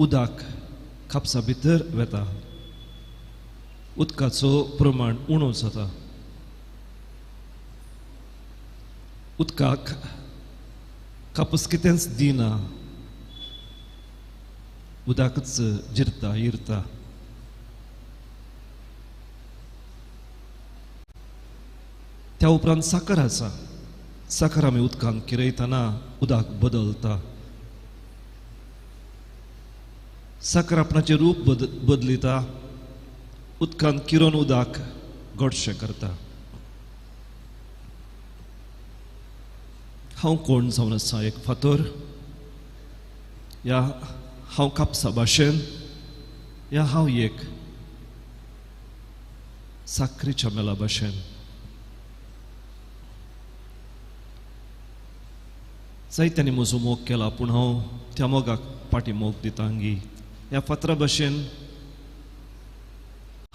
उदक कापसा भितर वेता, उदकाचो प्रमाण उणो जाता। उदकाक कापूस कितेंच दिना, उदकच जिरता इरता। त्या उपरांत साकर आसा, साकर आमी उदकांत किरयतना उदक बदलता। साकर आपणाचें रूप बदलिता, उदकांत किरोन उदक गोडशें करता। हांव कोण जावन आसा? एक फातर, या हांव कापसा भाशेन, या हांव एक साकरीच्या मेला भाशेन। जायत्यांनी म्हजो मोग केला, पूण हांव त्या मोगाक फाटी मोग दितां गी। ह्या फातरा भाशेन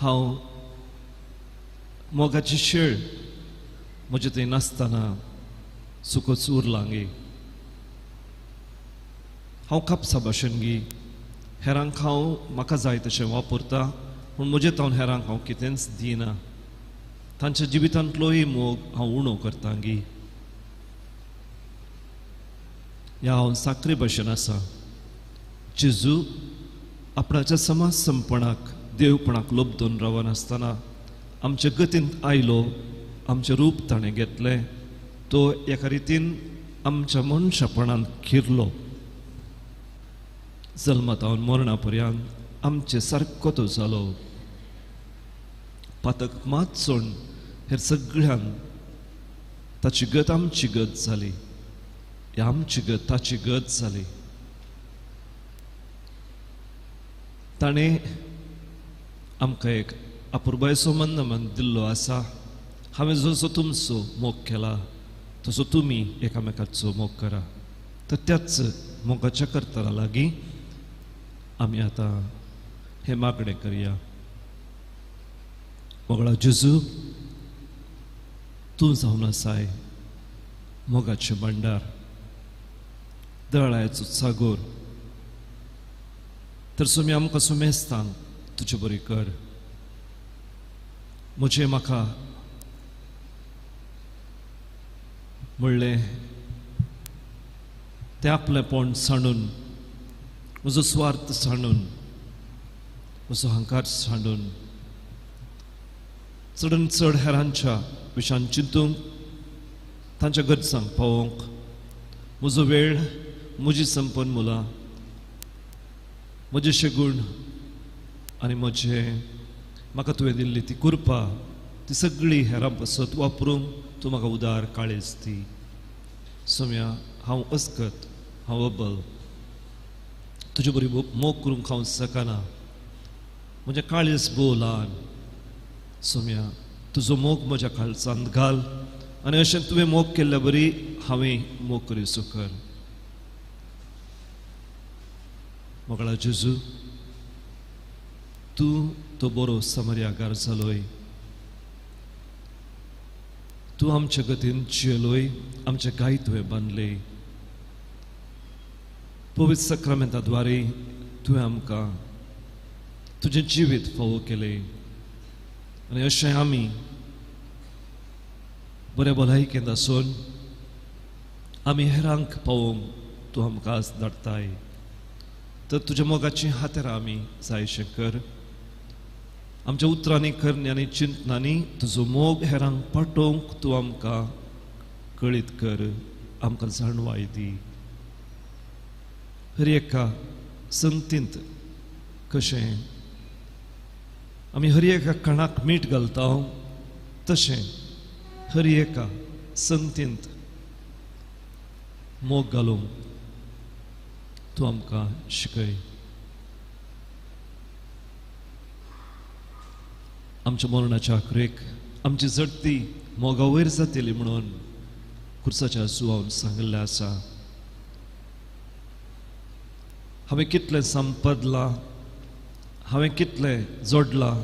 हांव मोगाची शेळ म्हजे थंय नासतना सुकोच उरलां गी। हांव कापसा भाशेन गी, हेरांक हांव म्हाका जाय तशें वापरता, पूण म्हजे तावन हेरांक हांव कितेंच दिना। तांच्या जिवितांतलोय मोग हांव उणो करता गी। ह्या हांव साकरे भाशेन आसा। जेजू आपणाच्या समाज संपणाक देवपणाक लोबदून रावनासतना आमच्या गतींत आयलो, आमचें रूप ताणें घेतलें, तो एका रितीन आमच्या मनशापणांत खिरलो। जल्मातावन मरणा पर्यंत आमचे सारको तो जालो। पातक मात सोड हेर सगळ्यान ताची गत आमची गत जाली, आमची गत ताची गत जाली। ताणें आमकां एक अपुरबायेचो मन दिल्लो आसा। हांवें जसो तुमचो मोग केला तसो तुमी एकामेकाचो मोग करा। तर त्याच मोगाच्या करतरा लागीं आमी आतां हें मागणें करया। मोगळा जेजू, तूं जावन आसाय मोगाचें भांडार, दळायचो सागोर। तर सुमी आमकां सुमेस्तांक तुजे बरी कर। म्हजें म्हाका म्हणलें तें आपलेंपण सांडून, म्हजो स्वार्थ सांडून, म्हजो अहंकार सांडून चडान चड हेरांच्या विशयान चिंतूंक, तांच्या गरजांक पावोवंक म्हजो वेळ, म्हजी संपन्न मुलां, म्हजे शेगूण आनी म्हजे म्हाका तुवें दिल्ली ती कृपा, ती सगळी हेरां पासत वापरूंक तूं म्हाका उदार काळीज दी। सोम्या, हांव अस्कत, हांव अबल, तुजे बरी मोग करूंक हांव शकना, म्हजें काळीज भोव ल्हान। सोम्या, तुजो मोग म्हज्या काळजांत घाल आनी अशें तुवें मोग केल्ल्या बरी हांवें मोग करीसो कर। मोगळा जेजू, तूं तो बरो समर्यागार जालोय, तूं आमच्या गतीन जियेलोय, आमचे गाय तुवें बांदले। पवित्र सक्रामेंता द्वारे तुवें आमकां तुजें जिवीत फावो केलें आनी अशें आमी बऱ्या भलायकेंत आसून आमी हेरांक पावोवंक तूं आमकां आज धाडटाय। तर तुज्या मोगाची हातेरां आमी जायशें कर। आमच्या उतरांनी, करण्यांनी, चिंतनांनी तुजो मोग हेरांक पाटोवंक तूं आमकां कळीत कर, आमकां जाणवाय दी। हर एका संगतींत कशें आमी हर एका कणाक मीठ घालता, तशें हर एका संगतींत मोग घालूंक तूं आमकां शिकय। आमच्या मरणाच्या आखरेक आमची झडती मोगा वयर जातली म्हणून खुर्साच्या सुवावन सांगिल्लें आसा। हांवें कितलें संपदलां, हांवें कितलें जोडलां,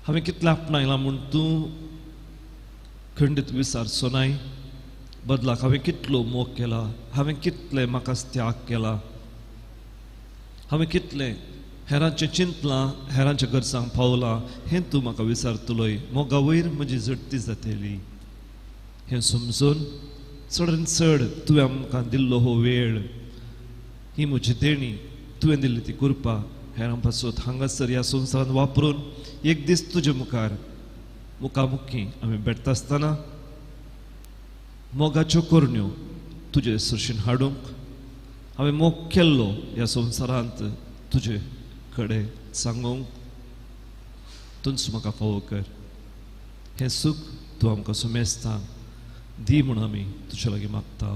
हांवें कितलें आपणायलां म्हूण तूं खंडीत विसारचो नाय। बदलाक हांवें कितलो मोग केला, हांवें कितलें म्हाका त्याग केला, हांवें कितलें हेरांचें चिंतलां, हेरांच्या गरजांक पावलां हें तूं म्हाका विचारतलोय. मोगा वयर म्हजी झडती जातली हें समजून चडान चड तुवें आमकां दिल्लो हो वेळ, ही म्हजी देणी, तुवें दिल्ली ती कृपा हेरां पासत हांगासर ह्या संवसारांत वापरून एक दीस तुजे मुखार मुखामुखी आमी भेटता आसतना मोगाच्यो करण्यो तुजे सरशीन हाडूंक हांवें मोग केल्लो ह्या संवसारांत तुजे कडेन सांगूंक तूंच म्हाका फावो कर. हें सूख तूं आमकां सुमेस्तांक दी म्हूण आमी तुजे लागीं मागता.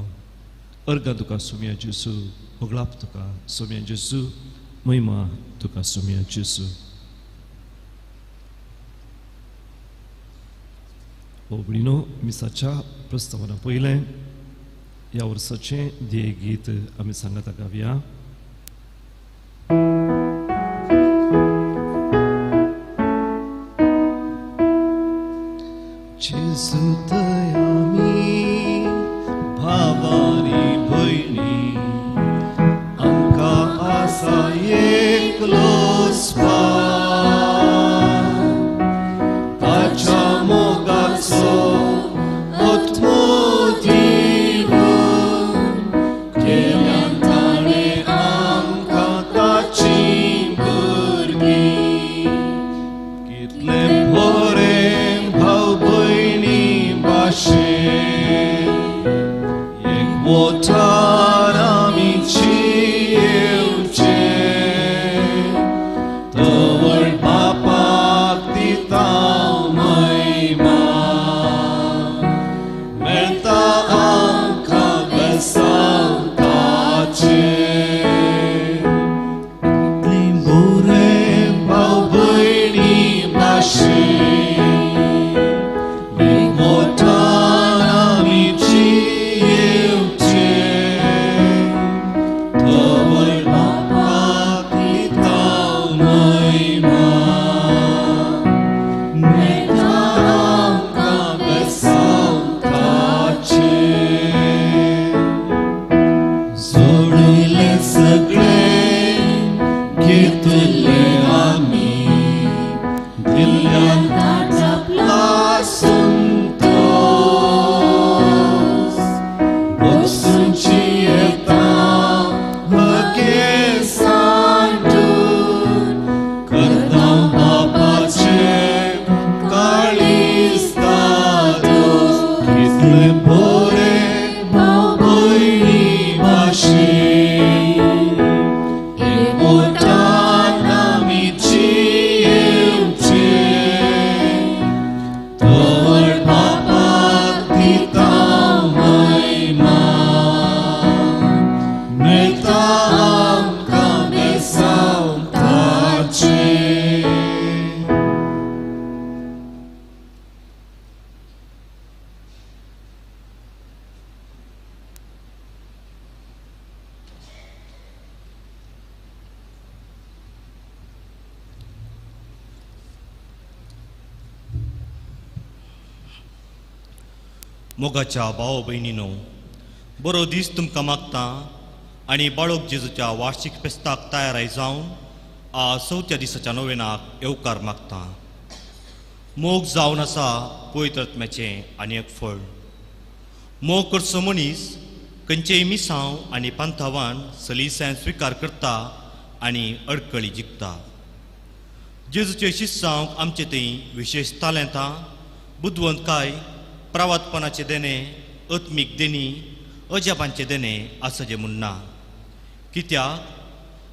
अर्गां तुका सोम्या जेजू, होगळाप तुका सोम्या जेजू, महिमा तुका सोम्या जेजू. होबळीनो मिसाच्या प्रस्तावना पयलें ह्या वर्साचें ध्येय गीत आमी सांगाता गावया. जेजू दयामी भावारी भयणी आमकां आसा एकलोच पाव, ताच्या मोगाचो आत्मो दिवन केल्यान ताणें आमकां ताचीं भुरगीं. कितलें बरें भाव भयणी भाशेन एकवटान आमी जियेवचें, तवळ बापाक दिता महिमा, मेळटा आमकां बेसांव ताचें. कितलें बरें भाव भयणी भाशेन एकवटान आमी जियेवचें, तवळ बापाक दिता महिमा, मेळटा आमकां बेसांव ताचें. जोडिल्लें सगळें घेतलें आमी, दिल्ल्यान आपला संतोस, बसूंची येता हगे सांडून, करता बापाचें काळीज दादोस. कितलें बरें भाव भयणी भाशेन एकवटान आमी जियेवचें, तवळ बापाक दिता महिमा, मेळटा आमकां बेसांव ताचें. मोगाच्या भाव भयणीनो, बरो दीस तुमकां मागता आनी बाळोक जेजूच्या वार्षिक फेस्ताक तयाराय जावन आज चवथ्या दिसाच्या नोवेनाक येवकार मागता. मोग जावन आसा पवित्र आत्म्याचें आनी एक फळ. मोग करचो मनीस खंयचेय मिसांव आनी पांथावान सलीसायन स्विकार करता आनी अडकळी जिखता. जेजूचे शिस्सांव आमचे थंय विशेश तालेंतां, बुदवंतकाय, प्रावातपणाचे देणे, आत्मीक देणी, अजापांचे देणे आसा जें म्हूण ना. कित्याक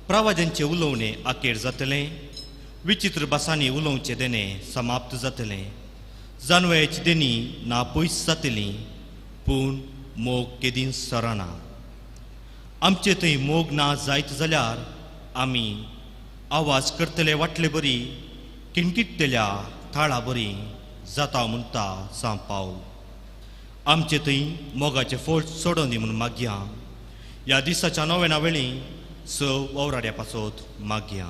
प्रावाद्यांचें उलोवणें आखेर जातलें, विचित्र भासांनी उलोवचें देणें समाप्त जातलें, जानवयाची देणी ना पयस जातली, पूण मोग केदींच सरना. आमचे थंय मोग ना जायत जाल्यार आमी आवाज करतले वाटले बरी, किणकिट्टल्या थाळा बरी जाता म्हणटा सांव पावल. आमचे थंय मोगाचें फळ सोडोवन दी म्हूण मागया. ह्या दिसाच्या नोवेना वेळी स वावराड्या पासत मागया.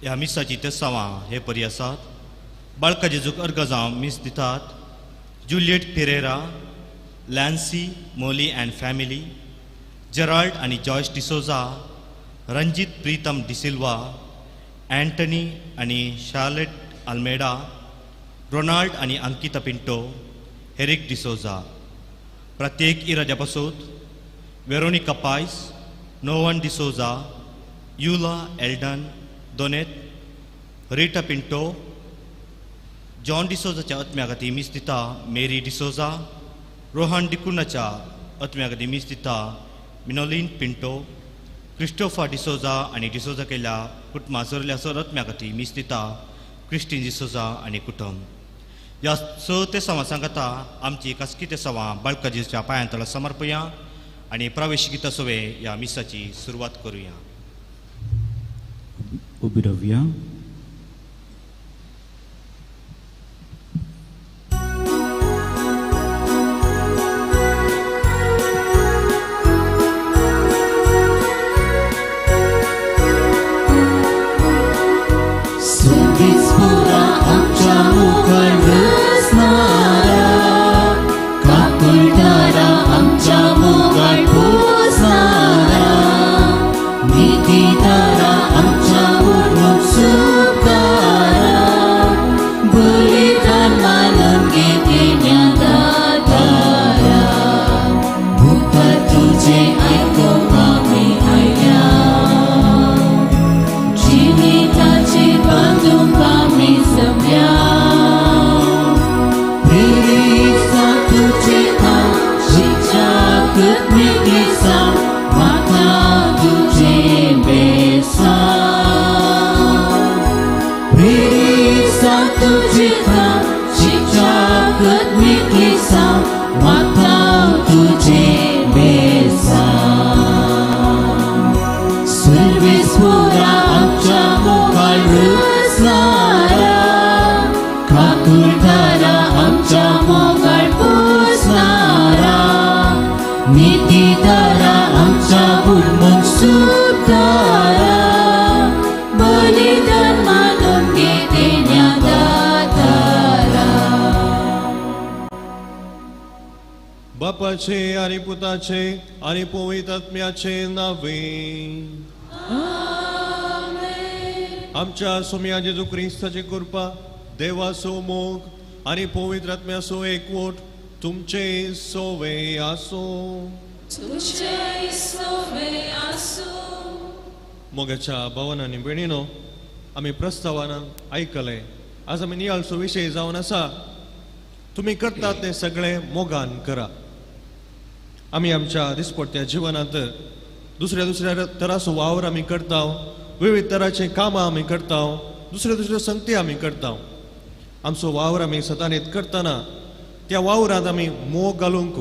ह्या मिसाची तेसांवां हे परी आसात. बाळका जेजूक अर्गां जावं मीस दितात Juliet Pereira, Lancy Molly and family, Gerald आनी जॉयस डिसोजा, रंजीत प्रीतम डिसिल्वा, अँटनी आनी शार्लेट आल्मेडा, रोनाल्ड आनी अंकिता पिंटो, हेरिक डिसोजा. प्रत्येक इराद्या पासत वेरोनिका पायस, नोवन डिसोजा, युला एल्डन दोनेत, रिटा पिंटो, जॉन डिसोजाच्या आत्म्या खातीर मीस दिता मेरी डिसोजा, रोहन डिकुनाच्या आत्म्या खातीर मीस दिता मिनोलीन पिंटो, क्रिस्टोफा डिसोजा आनी डिसोजा केल्या कुटुंबा सरल्या सर आत्म्या खातीर मीस दिता क्रिस्टीन डिसोजा आनी कुटुंब. ह्या स ते सवां सांगता आमची खासगी ते सवां बाळका जेजूच्या पांयां तळा समर्पया आनी प्रवेश गीता सोवे ह्या मिसाची सुरवात करुया. उबी रावया. बापाचे आनी पुताचे आनी पवित्र आत्म्याचे नावे. आमच्या सोम्या जेजू क्रिस्ताची कृपा, देवाचो मोग आनी पवित्र आत्म्याचो एकवट तुमचे सोवे आसूं. मोगाच्या भावान आनी भयणीनो, आमी प्रस्तावान आयकले. आज आमी नियाळचो विशय जावन आसा, तुमी करतात ते सगळे मोगान करा. आमी आमच्या दिसपट्ट्या जिवनांत दुसऱ्या दुसऱ्या तराचो वावर आमी करता, विविध तराचे कामां आमी करता, दुसऱ्यो दुसऱ्यो संगती आमी करता. आमचो वावर आमी सदांच करतना त्या वावरांत आमी मोग घालूंक,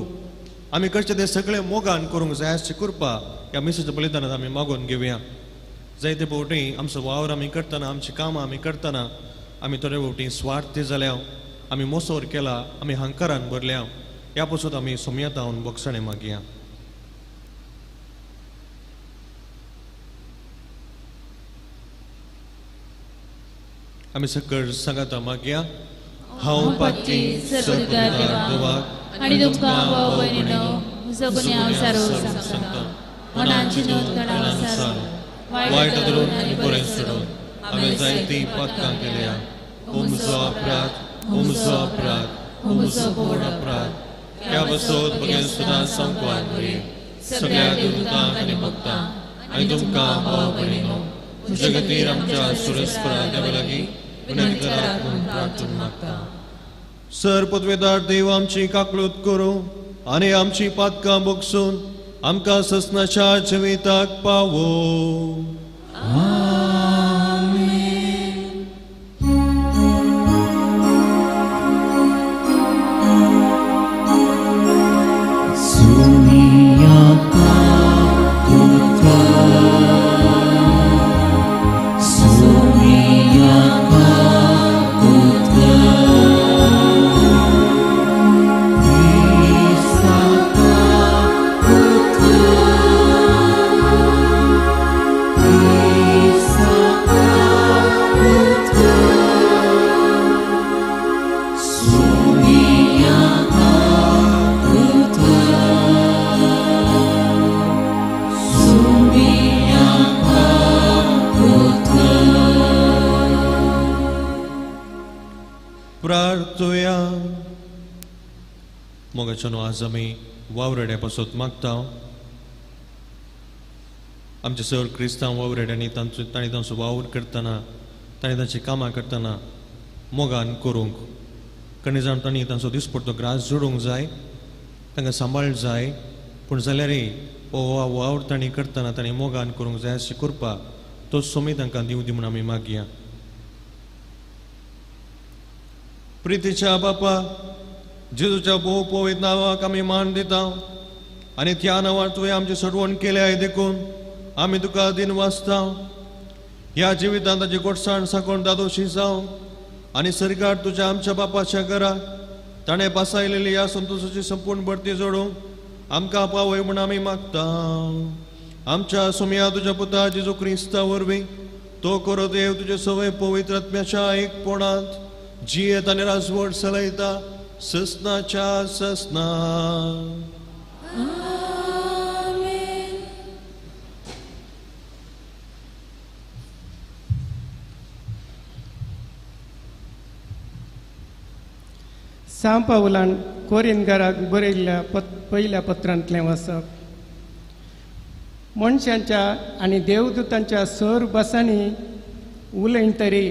आमी करचें तें सगळें मोगान करूंक जाय अशी कृपा ह्या मिसाच्या बलिदानांत आमी मागून घेवया. जायते फावटी आमचो वावर आमी करतना, आमचीं कामां आमी करतना आमी थोडे फावटी स्वार्थी जाल्या, आमी मोसोर केला, आमी हंकारान भरल्या. ह्या पासून आमी सोमयात हांव बोगसणें मागया. आमी सकळ सांगाता मागया. हांव पाती देवाक आनी तुमकां भाव भयणीनो म्हजो गुन्यांव सारोवंक सांगता. मनाची नोंद कणाव सारो, वायट धरून आनी बरें सोडून हांवें जायतीं पातकां केल्या. हो म्हजो अपराध, हो म्हजो अपराध, हो म्हजो व्हड अपराध. ह्या बसोत बगेन सुद्दां संकवान मरे सगळ्या देवतांक आनी भक्तांक आनी तुमकां भाव भयणीनो तुजे खातीर आमच्या सुरस्परा देवा लागीं विनंती करात म्हूण प्रार्थना मागता. सर पदवेदार देव आमची काकळूत करूं आनी आमची पातकां बगसून आमकां ससनाच्या जिविताक पावो. Please. मोगाच्यानो आज आमी वावरड्या पासत मागता. आमचे सर क्रिस्तांव वावरड्यांनी तांचो तांणी तांचो वावर करतना, तांणी तांची कामां करतना मोगान करूंक, कणी जाण तांणी तांचो दिसपडतो ग्रास जोडूंक जाय, तांकां सांबाळ जाय, पूण जाल्यारय हो वावर तांणी करतना तांणी मोगान करूंक जाय अशी करपा तो सोमी तांकां दिवं दी म्हूण आमी मागया. प्रितीच्या बापा, जेजूच्या भोव पवित्र नांवाक आमी मान दिता आनी त्या नांवार तुवें आमची सडवण केल्या देखून आमी तुका दिन वाचता. ह्या जिवितांत ताची गोडसाण साकोवन दादोशी जावं आनी सरकार तुज्या आमच्या बापाच्या घरा ताणें पासायलेली ह्या संतोशाची संपूर्ण भरती जोडूंक आमकां पावय म्हूण आमी मागता. आमच्या सोमया तुज्या पुता जेजू क्रिस्ता वरवीं तो करो देव तुजे सवय पवित्र आत्म्याच्या एकपणांत जियेत आनी राजवट चलयता ससनाच्या ससना. सांव पावलान कोरिनगाराक बरयल्ल्या पयल्या पत्रांतलें वाचप. मनशांच्या आनी देवदूतांच्या सर भासांनी उलयन तरी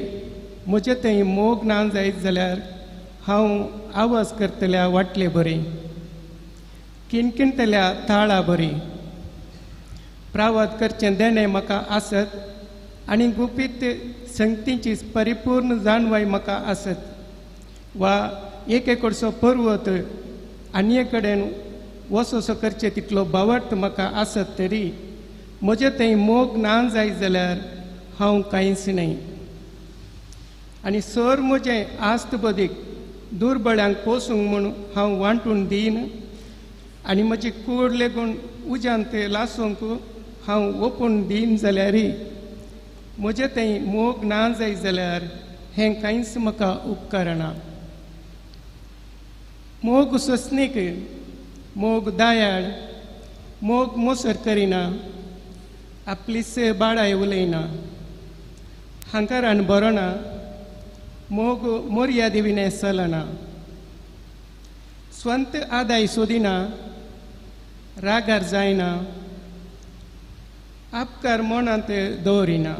म्हजे थंय मोग ना जायत जाल्यार हांव आवाज करतल्या वाटले बरी, किणकिणतल्या ताळा बरी. प्रावाद करचें देणें म्हाका आसत आनी गुपीत संगतीची परिपूर्ण जाणवाय म्हाका आसत वा एकेकडचो पर्वत आनी एक कडेन वसोसो करचें तितलो बावट म्हाका आसत तरी म्हजें थंय मोग ना जायत जाल्यार हांव कांयच न्हय. आनी सर म्हजें आस्त बदीक दुर्बळ्यांक पोसूंक म्हूण हांव वांटून दीन आनी म्हजी कूड लेगून उज्यांत लासूंक हांव ओपून दीन जाल्यारय म्हजें थंय मोग ना जायत जाल्यार हें कांयच म्हाका उपकारना. मोग सोंसणीक, मोग दयाळ, मोग मोसर करिना, आपलीच बाळाय उलयना, हांकारान बरोना, मोग मोर्यादी विणें चलना, स्वंत आदाय सोदिना, रागार जायना, आपकार मनांत दवरिना,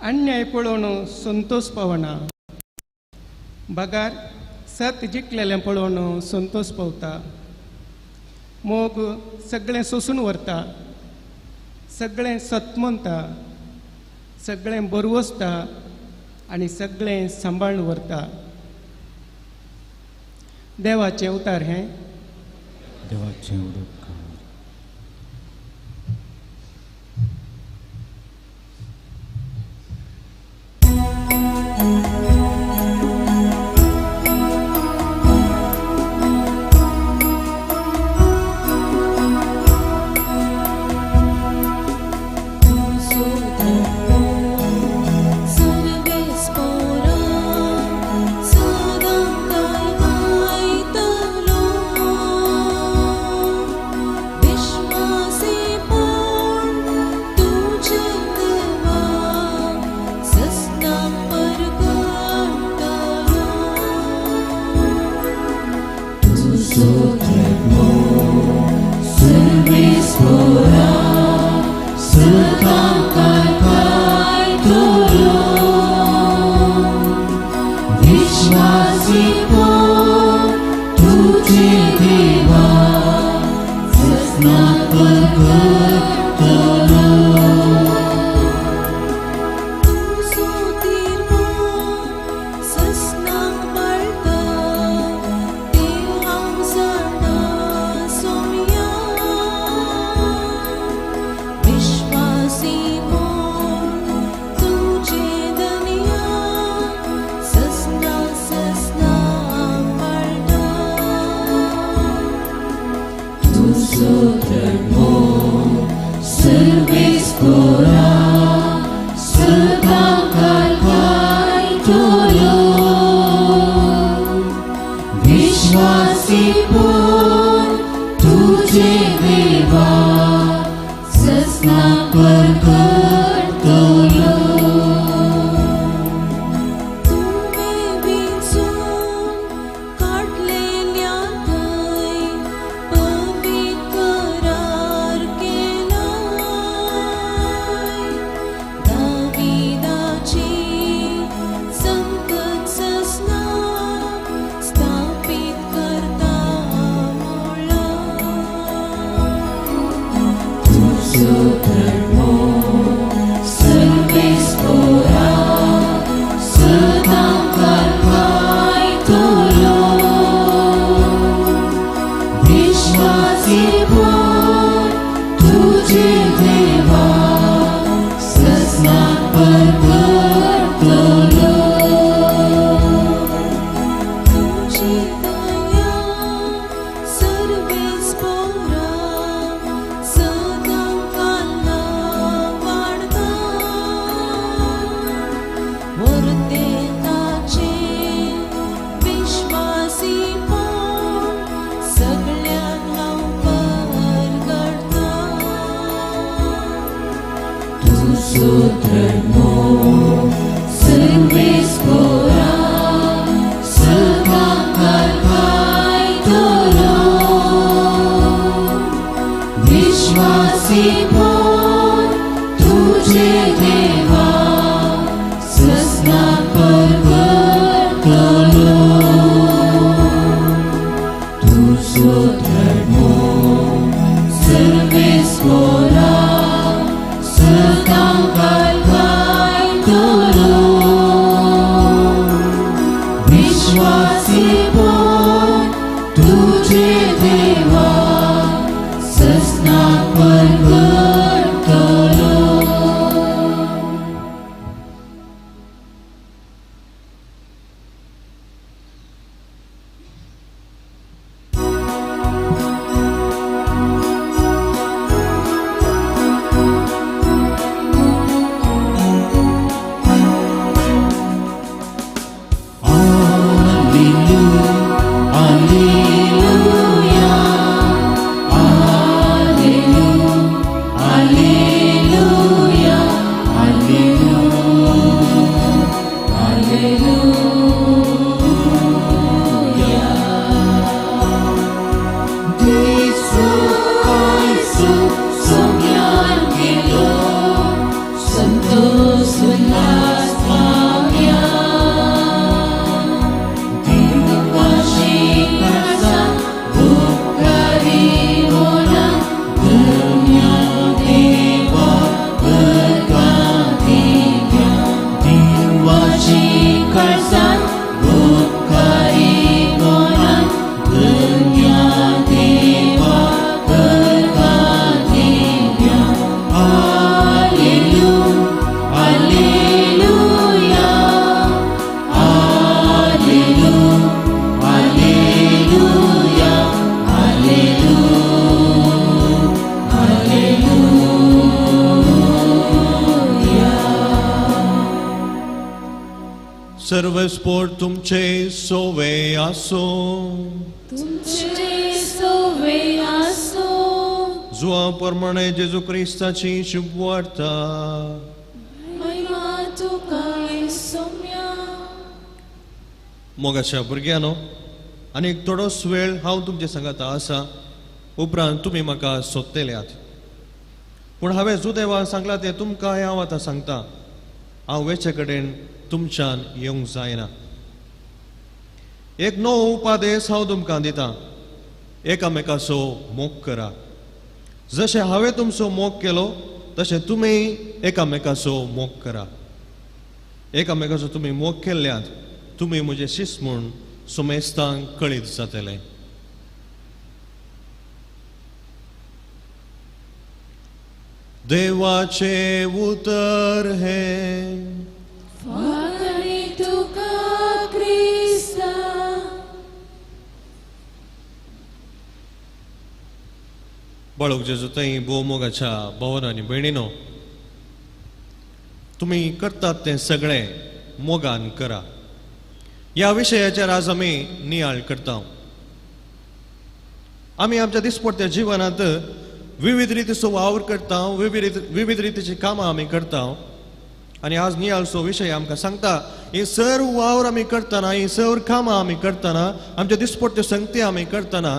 अन्याय पळोवन संतोष पावना, बगार सत जिखलेलें पळोवन संतोष पावता. मोग सगळें सोसून व्हरता, सगळें सतमनता, सगळें बरवसता आनी सगळें सांबाळून व्हरता. देवाचें उतार हें. देवाचें उदक. तुवें विंचून काडलेल्या सर्वस्पोर्ट तुमचे सोवे आसो, तुमचे सोवे आसो. जुआ प्रमाणे जेजू क्रिस्ताची शुभवार्ता. महिमा तुका सोम्या. मोगाच्या भुरग्यांनो, आनी थोडोच वेळ हांव तुमचे सांगाता आसा, उपरांत तुमी म्हाका सोदतल्यात. पूण हांवें जुदेवा सांगलां तें तुमकां हांव आतां सांगता, हांव वेचे कडेन तुमच्यान येवंक जायना. एक नवो उपादेश हांव तुमकां दितां, एकामेकाचो मोग करा. जशें हांवें तुमचो मोग केलो तशें तुमी एकामेकाचो मोग करा. एकामेकाचो तुमी मोग केल्ल्यान तुमी म्हजे शिस्त म्हूण सुमेस्तांक कळीत जातले. देवाचें उतर हें. फागणी तुका क्रिस्ता. बाळूक जेजू थंय भोव मोगाच्या भावान आनी भयणीनो, तुमी करतात तें सगळें मोगान करा. ह्या विशयाचेर आज आमी नियाळ करता. आमी आमच्या दिसपडत्या जिवनांत विविध रितीचो वावर करता, विविध रितीची कामां आमी करता. आनी आज नियाळचो विशय आमकां सांगता, ही सर्व वावर आमी करतना, ही सर्व कामां आमी करतना, आमच्या दिसपडट्यो संगती आमी करतना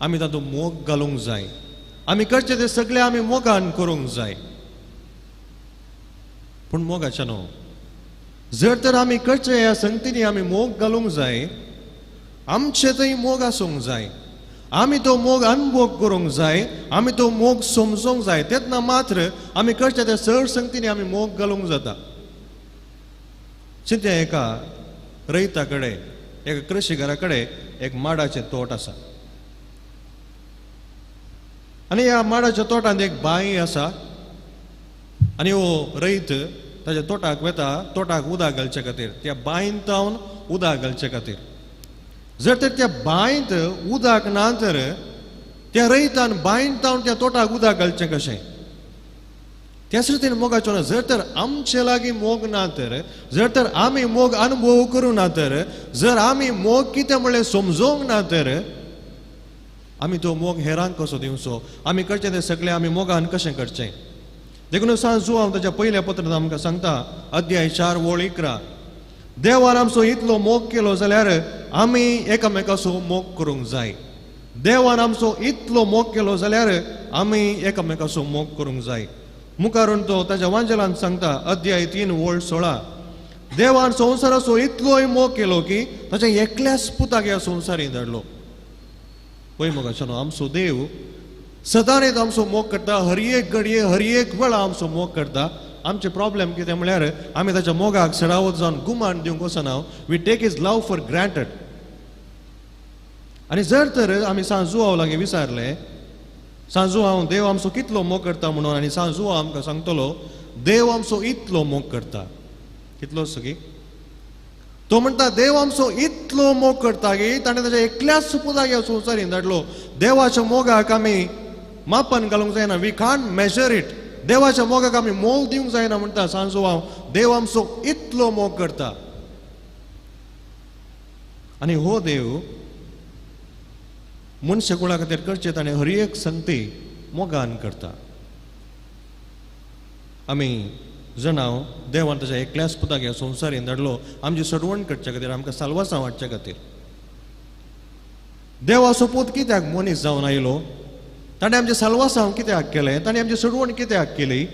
आमी तातूंत मोग घालूंक जाय. आमी करचें तें सगळें आमी मोगान करूंक जाय. पूण मोगाच्या न्हू, जर तर आमी करचें ह्या संगतींनी आमी मोग घालूंक जाय, आमचे थंय मोग आसूंक जाय. आमी तो मोग अनुभव करूंक जाय, आमी तो मोग समजूंक जाय. तेन्ना मात्र आमी करच्या त्या सर संगतीनी आमी मोग घालूंक जाता. चिंत्या एका रयता कडेन, एका कृशीकारा कडेन एक माडाचें तोट आसा आनी ह्या माडाच्या तोटांत एक बांय आसा आनी हो रयत ताच्या तोटाक वता, तोटाक उदक घालचे खातीर, त्या बांयंत तावन उदक घालचे खातीर. जर तर त्या बांयत उदक ना तर त्या रयतान बांयंत तावन त्या तोटाक उदक घालचें कशें? त्याच रितीन मोगाचो ना. जर तर आमचे लागीं मोग ना तर, जर तर आमी मोग अनुभव करूं ना तर, जर आमी मोग कितें म्हणलें समजूंक ना तर आमी तो मोग हेरांक कसो दिवचो? आमी करचें तें सगळें आमी मोगान कशें करचें? देखून सांजू हांव ताच्या पयल्या पत्रांत आमकां सांगता, अध्याय 4 ओळ 11, देवान आमचो इतलो मोग केलो जाल्यार आमी एकामेकाचो मोग करूंक जाय. देवान आमचो इतलो मोग केलो जाल्यार आमी एकामेकाचो मोग करूंक जाय. मुखारून तो ताच्या वांजेलान सांगता, अध्याय 3 ओळ 16, देवान संवसाराचो इतलोय मोग केलो की ताच्या एकल्याच पुताक ह्या संवसारीन धाडलो. पळय मोगाच्यानो, आमचो देव सदांच आमचो मोग करता, हर एक घडये हर एक वेळा आमचो मोग करता. आमचे प्रॉब्लेम कितें म्हळ्यार आमी ताच्या मोगाक सडावत जावन गुमान दिवंक वचना. We take his love for granted. आनी जर तर आमी सांजुआव लागीं विचारलें, सांजुआव देव आमचो कितलो मोग करता म्हणून, आनी सांजुआव आमकां सांगतलो देव आमचो इतलो मोग करता. कितलो सगी तो म्हणटा, देव आमचो इतलो मोग करता की ताणें ताच्या एकल्याच पुताक ह्या संवसारीन धाडलो. देवाच्या मोगाक आमी मापन घालूंक जायना, we can't measure it. देवाच्या मोगाक आमी मोल दिवंक जायना म्हणटा सांजुआव, देव आमचो इतलो मोग करता. आनी हो देव मनशा कुळा खातीर करचें ताणें हर एक संगती मोगान करता. आमी जाणां देवान ताच्या एकल्याच पुताक ह्या संवसारीन धाडलो आमची सडवण करचे खातीर, आमकां साल्वासां वाडचे खातीर. देवाचो पूत कित्याक मनीस जावन आयलो? ताणें आमचें साल्वासांव कित्याक केलें? ताणें आमची सडवण कित्याक केली?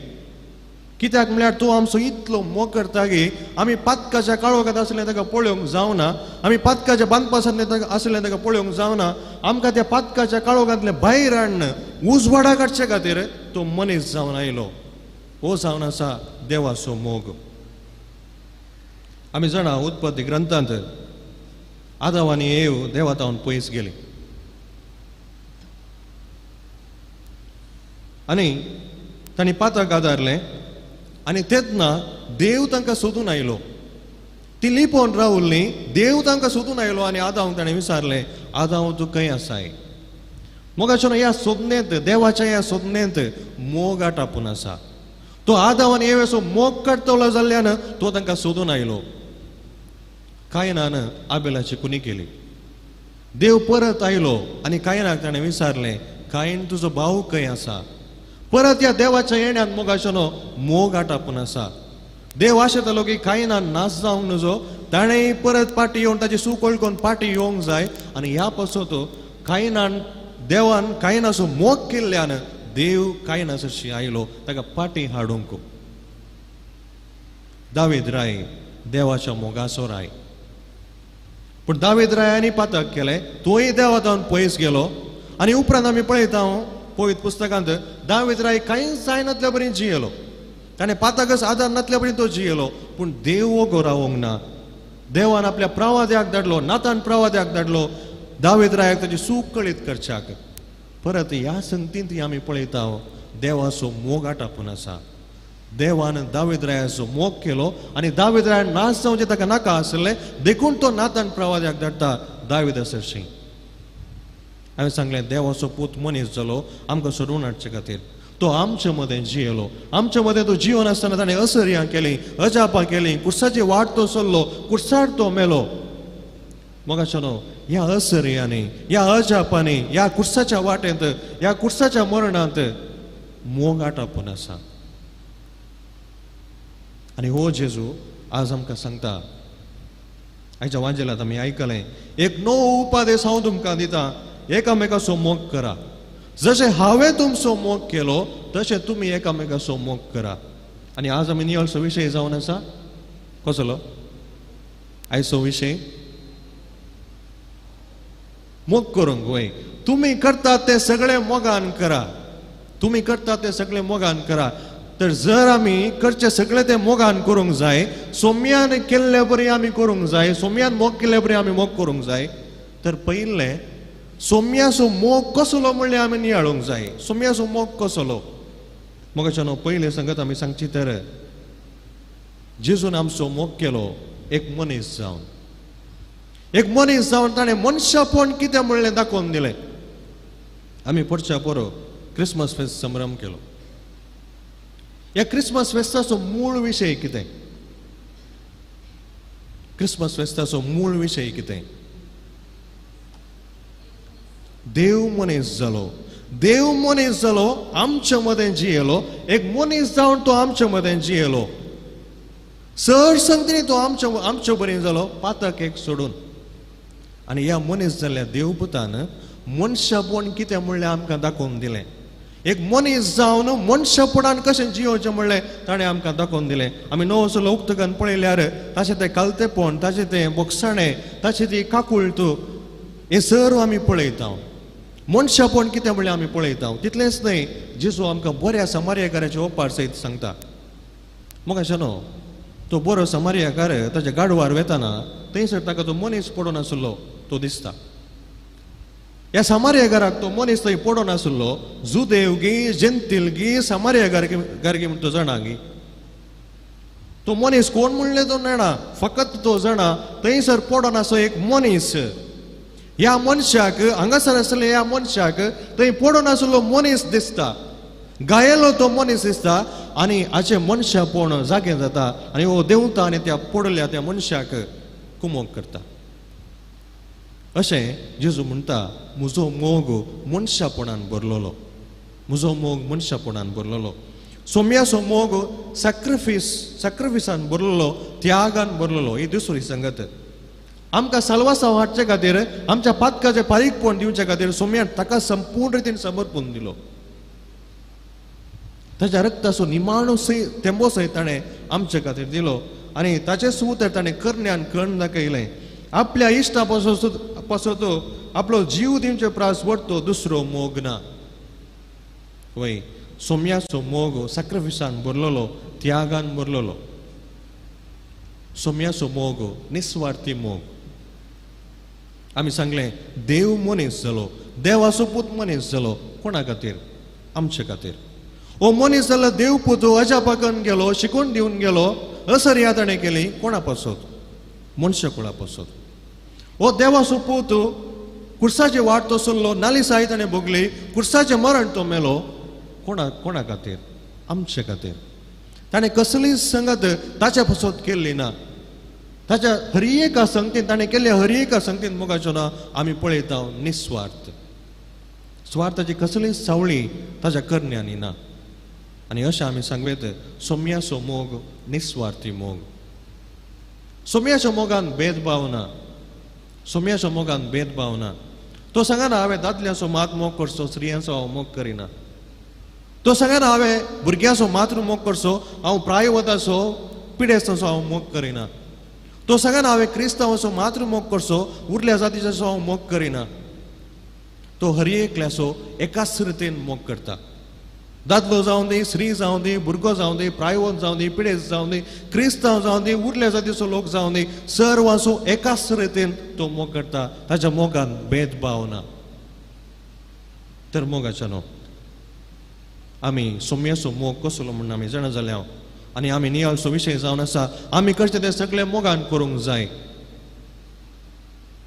कित्याक म्हळ्यार तूं आमचो इतलो मोग करता की आमी पातकाच्या काळोखांत आसलें ताका पळोवंक जावना, आमी पातकाच्या बांदपासांतलें आसलें ताका पळोवंक जावना. आमकां त्या पातकाच्या काळोखांतलें भायर हाडून उजवाडा काडचे खातीर तो मनीस जावन आयलो. हो जावन आसा देवाचो मोग. आमी जाणा उत्पत्ती ग्रंथांत आदाव आनी एव देवा तावन पयस गेली आनी तांणी पातक आदारलें आनी तेन्ना देव तांकां सोदून आयलो. ती लिपोवन रावल्ली, देव तांकां सोदून आयलो आनी आदांव ताणें विचारलें, आदांव तूं खंय आसाय? मोगाचो ह्या सोदनेंत, देवाच्या ह्या सोदनेंत मोग आटापून आसा. तो आदांव आनी एवेचो मोग काडटलो जाल्ल्यान तो तांकां सोदून आयलो. कायनान आबेलाची कुनी केली. देव परत आयलो आनी कायनाक ताणें विचारलें, कायन तुजो भाव खंय आसा? परत ह्या देवाच्या येण्यान मोगाचो मोग आटापून आसा. देव आशेतालो की कायनान नाश जावंक नजो, ताणें परत पाटी येवन ताची सूक वळखून पाटी येवंक जाय. आनी ह्या पासत कायनान देवान कायनाचो मोग केल्ल्यान देव कायना सरशी आयलो ताका पाटी हाडूंक. दावीद राय देवाच्या मोगाचो राय, पूण दावीद रायांनी पातक केलें, तोय देवा तावन पयस गेलो. आनी उपरांत आमी पळयता पवित्र पुस्तकांत दावीद राय कांयच जायनातल्या बरी जियेलो, ताणें पातकच आदार नातल्या बरी तो जियेलो. पूण देव वोगो रावोंक ना. देवान आपल्या प्रवाद्याक धाडलो, नातान प्रवाद्याक धाडलो दावीद रायाक ताची सूक कळीत करच्याक. परत ह्या संगतींत आमी पळयता देवाचो मोग आटापून आसा. देवान दावीद रायाचो मोग केलो आनी दावीद रायान नाश जावचें ताका नाका आसलें, देखून तो नातान प्रवाद्याक धाडटा दावीदा सरशीं. हांवें सांगलें देवाचो पूत मनीस जालो आमकां सोडून हाडचे खातीर. तो आमचे मदें जियेलो, आमचे मदें तो जिवन आसतना ताणें असर्यां केलीं, अजापां केलीं, कुर्साची वाट तो चल्लो, कुर्सार तो मेलो. मोगाच्यानो ह्या असर्यांनी, ह्या अजापांनी, ह्या कुर्साच्या वाटेंत, ह्या कुर्साच्या मरणांत मोग आटापून आसा. आनी हो जेजू आज आमकां सांगता, आयच्या वांजेलांत आमी आयकलें, एक नवो उपादेश हांव तुमकां दिता, एकामेकाचो मोग करा. जशें हांवें तुमचो मोग केलो तशें तुमी एकामेकाचो मोग करा. आनी आज आमी निवळचो विशय जावन आसा कसलो? आयचो विशय मोग करूंक वय. तुमी करतात ते सगळे मोगान करा, तुमी करतात ते सगळे मोगान करा. तर जर आमी करचे सगळे ते मोगान करूंक जाय, सोम्यान केल्ले बरी आमी करूंक जाय, सोम्यान मोग केल्ले बरी आमी मोग करूंक जाय. तर पयलें सोम्याचो मोग कसलो म्हणल्यार आमी नियाळूंक जाय. सोम्याचो मोग कसलो मोगाच्या न्हू पयलें संगत आमी सांगची तर जेजून आमचो मोग केलो एक मनीस जावन, एक मनीस जावन ताणें मनशापण कितें म्हणलें दाखोवन दिलें. आमी पडच्या पोरो क्रिसमस फेस्त संभ्रम केलो. ह्या क्रिसमस फेस्ताचो मूळ विशय कितें? क्रिसमस फेस्ताचो मूळ विशय कितें? देव मनीस जालो, देव मनीस जालो, आमच्या मदें जियेलो, एक मनीस जावन तो आमच्या मदें जियेलो. सर संगतीन तो आमच्या आमचे बरें जालो, पातक एक सोडून. आनी ह्या मनीस जाल्ल्या देवपुतान मनशापण कितें म्हणलें आमकां दाखोवन दिलें. एक मनीस जावन मनशापणान कशें जियोवचें म्हणलें ताणें आमकां दाखोवन दिलें. आमी नवो उक्तकान पळयल्यार ताचें तें कालतेपण, ताचें तें बोगसाणें, ताची ती काकूळट, हें सर्व आमी पळयता. मनशापण कितें म्हणलें आमी पळयता. तितलेंच न्हय, जेजू आमकां बऱ्या समार्यकाराचे ओपार सयत सांगता. मोगाच्या न्हू तो बरो समार्यकार ताच्या गाडवार वेताना थंयसर ताका तो मनीस पडून आसलो तो दिसता. ह्या समार्यकाराक तो मनीस थंय पडून आसलो, जुदेव गी जेंतील गी समार्यकार गी म्हण तो जाणा गी तो मनीस कोण म्हणलें तो जाणा, फकत तो जाणा थंयसर पडून आसलो एक मनीस. ह्या मनशाक हांगासर आसले ह्या मनशाक थंय पडून आसलो मनीस दिसता, गायलो तो मनीस दिसता. आनी हाचें मनशापण जागें जाता आनी हो देंवता आनी त्या पडल्या त्या मनशाक कुमोक करता. अशें जेजू म्हणटा, म्हजो मोग मनशापणान भरलेलो, म्हजो मोग मनशापणान भरलेलो. सोम्याचो मोग सॅक्रिफीस, सॅक्रिफिसान भरलेलो, त्यागान भरलेलो. ही दुसरी संगत. आमकां साल्वासांव हाडचे खातीर, आमच्या पातकाचें फारीकपण दिवचे खातीर सोम्यान ताका संपूर्ण रितीन समर्पून दिलो. ताच्या रक्ताचो निमाणो सय तेंबो सयत ताणें आमचे खातीर दिलो. आनी ताचें सुतर ताणें करण्यान कर्ण दाखयलें. आपल्या इश्टा पासत आपलो जीव दिवचे प्रास वरतो दुसरो मोग ना. वय सोम्याचो मोग सॅक्रिफिसान भरलेलो, त्यागान भरलेलो. सोम्याचो मोग निस्वार्थी मोग. आमी सांगलें देव मनीस जालो, देवाचो पूत मनीस जालो, कोणा खातीर? आमचे खातीर. ओ मनीस जालो देव पूत अजापाकन गेलो, शिकून दिवन गेलो, असर्या ताणें केली कोणा पासत? मनशा कोणा पासत. ओ देवाचो पूत कुर्साची वाट तो सोडलो, नालिसाय ताणें भोगली, कुर्साचें मरण तो मेलो, कोणा कोणा खातीर? आमचे खातीर. ताणें कसलीच संगत ताच्या पासत केल्ली ना. ताच्या हर एका संगतीन ताणें केल्ल्या हर एका संगतीन मोगाचो ना आमी पळयता निस्वार्थ. स्वार्थाची कसलीच सावळी ताच्या करण्यांनी ना. आनी अशें आमी सांगूं, सोम्याचो मोग निस्वार्थी मोग. सोम्याच्या मोगान भेदभाव ना, सोम्याच्या मोगान भेदभाव ना. तो सांगना हांवें दादल्यांचो मात मोग करचो, स्त्रियांचो हांव मोग करिना. तो सांगना हांवें भुरग्यांचो मात्र मोग करचो, हांव प्रायवताचो पिडेस्तांचो हांव मोग करिना. तो सांगना हांवें क्रिस्तांवाचो मात्र मोग करचो, उरल्या जातीचो हांव मोग करिना. तो हर एकल्याचो एकाच रितीन मोग करता. दादलो जावं दी, स्त्री जावं दी, भुरगो जावं दी, प्रायवत जावं दी, पिडेस्त जावं दी, क्रिस्तांव जावं दी, उरल्या जातीचो लोक जावं दी, सर्वांचो एकाच रितीन तो मोग करता. ताच्या मोगान भेदभाव ना. तर मोगाच्या न्हू आमी सोम्याचो मोग कसलो म्हूण आमी जाणा जाल्या. आनी आमी नियाळचो विशय जावन आसा, आमी करचें तें सगळें मोगान करूंक जाय.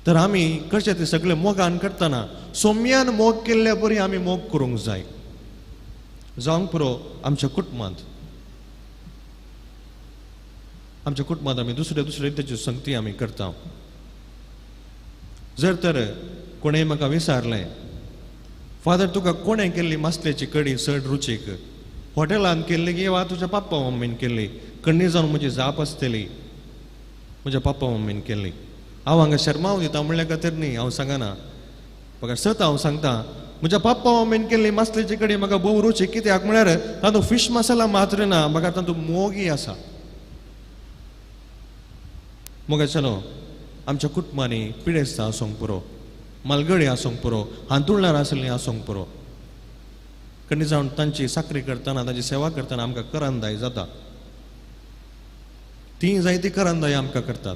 तर आमी करचें तें सगळें मोगान करतना सोम्यान मोग केल्ले बरी आमी मोग करूंक जाय. जावंक पुरो आमच्या कुटुंबांत, आमच्या कुटुंबांत आमी दुसरे दुसरे रितीच्यो संगती आमी करता. जर तर कोणें म्हाका विचारलें, फादर तुका कोणें केल्ली मासलेची कडी चड रुचीक, हॉटेलान केल्ली की वा तुज्या पप्पा मम्मीन केल्ली? कण्णी जावन म्हजी जाप आसतली, म्हज्या पप्पा मम्मीन केल्ली. हांव हांगा शर्माव दिता म्हणल्या खातीर न्ही, हांव सांगना, म्हाका सत हांव सांगता, म्हज्या पप्पा मम्मीन केल्ली मासलेची कडी म्हाका भोव रुचीक. कित्याक म्हळ्यार तातूंत फिश मसाला मात्र ना, म्हाका तातूंत मोगी आसा. मोगाच्या न्हू आमच्या कुटुंबांनी पिडेस्तां आसूंक पुरो. मालगडी आसूंक पुरो, हांतुळणार आसली आसूंक पुरो, कणी जावन तांची साकरी करतना, तांची सेवा करतना आमकां करंदाय जाता. ती जायती करंदाय आमकां करतात.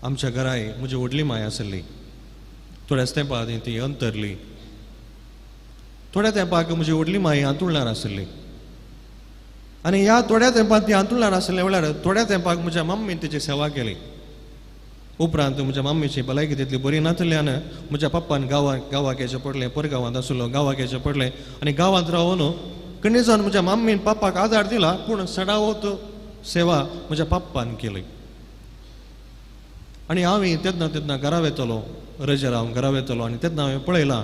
आमच्या घराय म्हजी व्हडली माय आसली, थोड्याच तेंपा आदीं ती अंतरली. थोड्या तेंपाक म्हजी व्हडली माय हांतुळणार आसली आनी ह्या थोड्या तेंपाक ती हांतुळणार आसली म्हळ्यार थोड्या तेंपाक म्हज्या मम्मीन तिची सेवा केली. उपरांत म्हज्या मम्मीची भलायकी तितली बरी नासल्यान म्हज्या पप्पान गांवाक येचें पडलें, परगांवांत आसलो, गांवाक येचें पडलें आनी गांवांत रावन कणी जावन म्हज्या मम्मीन पप्पाक आदार दिला, पूण सडावत सेवा म्हज्या पप्पान केली. आनी हांव तेन्ना तेन्ना घरा वेतलो, रजेर हांव घरा वेतलो आनी तेन्ना हांवें पळयलां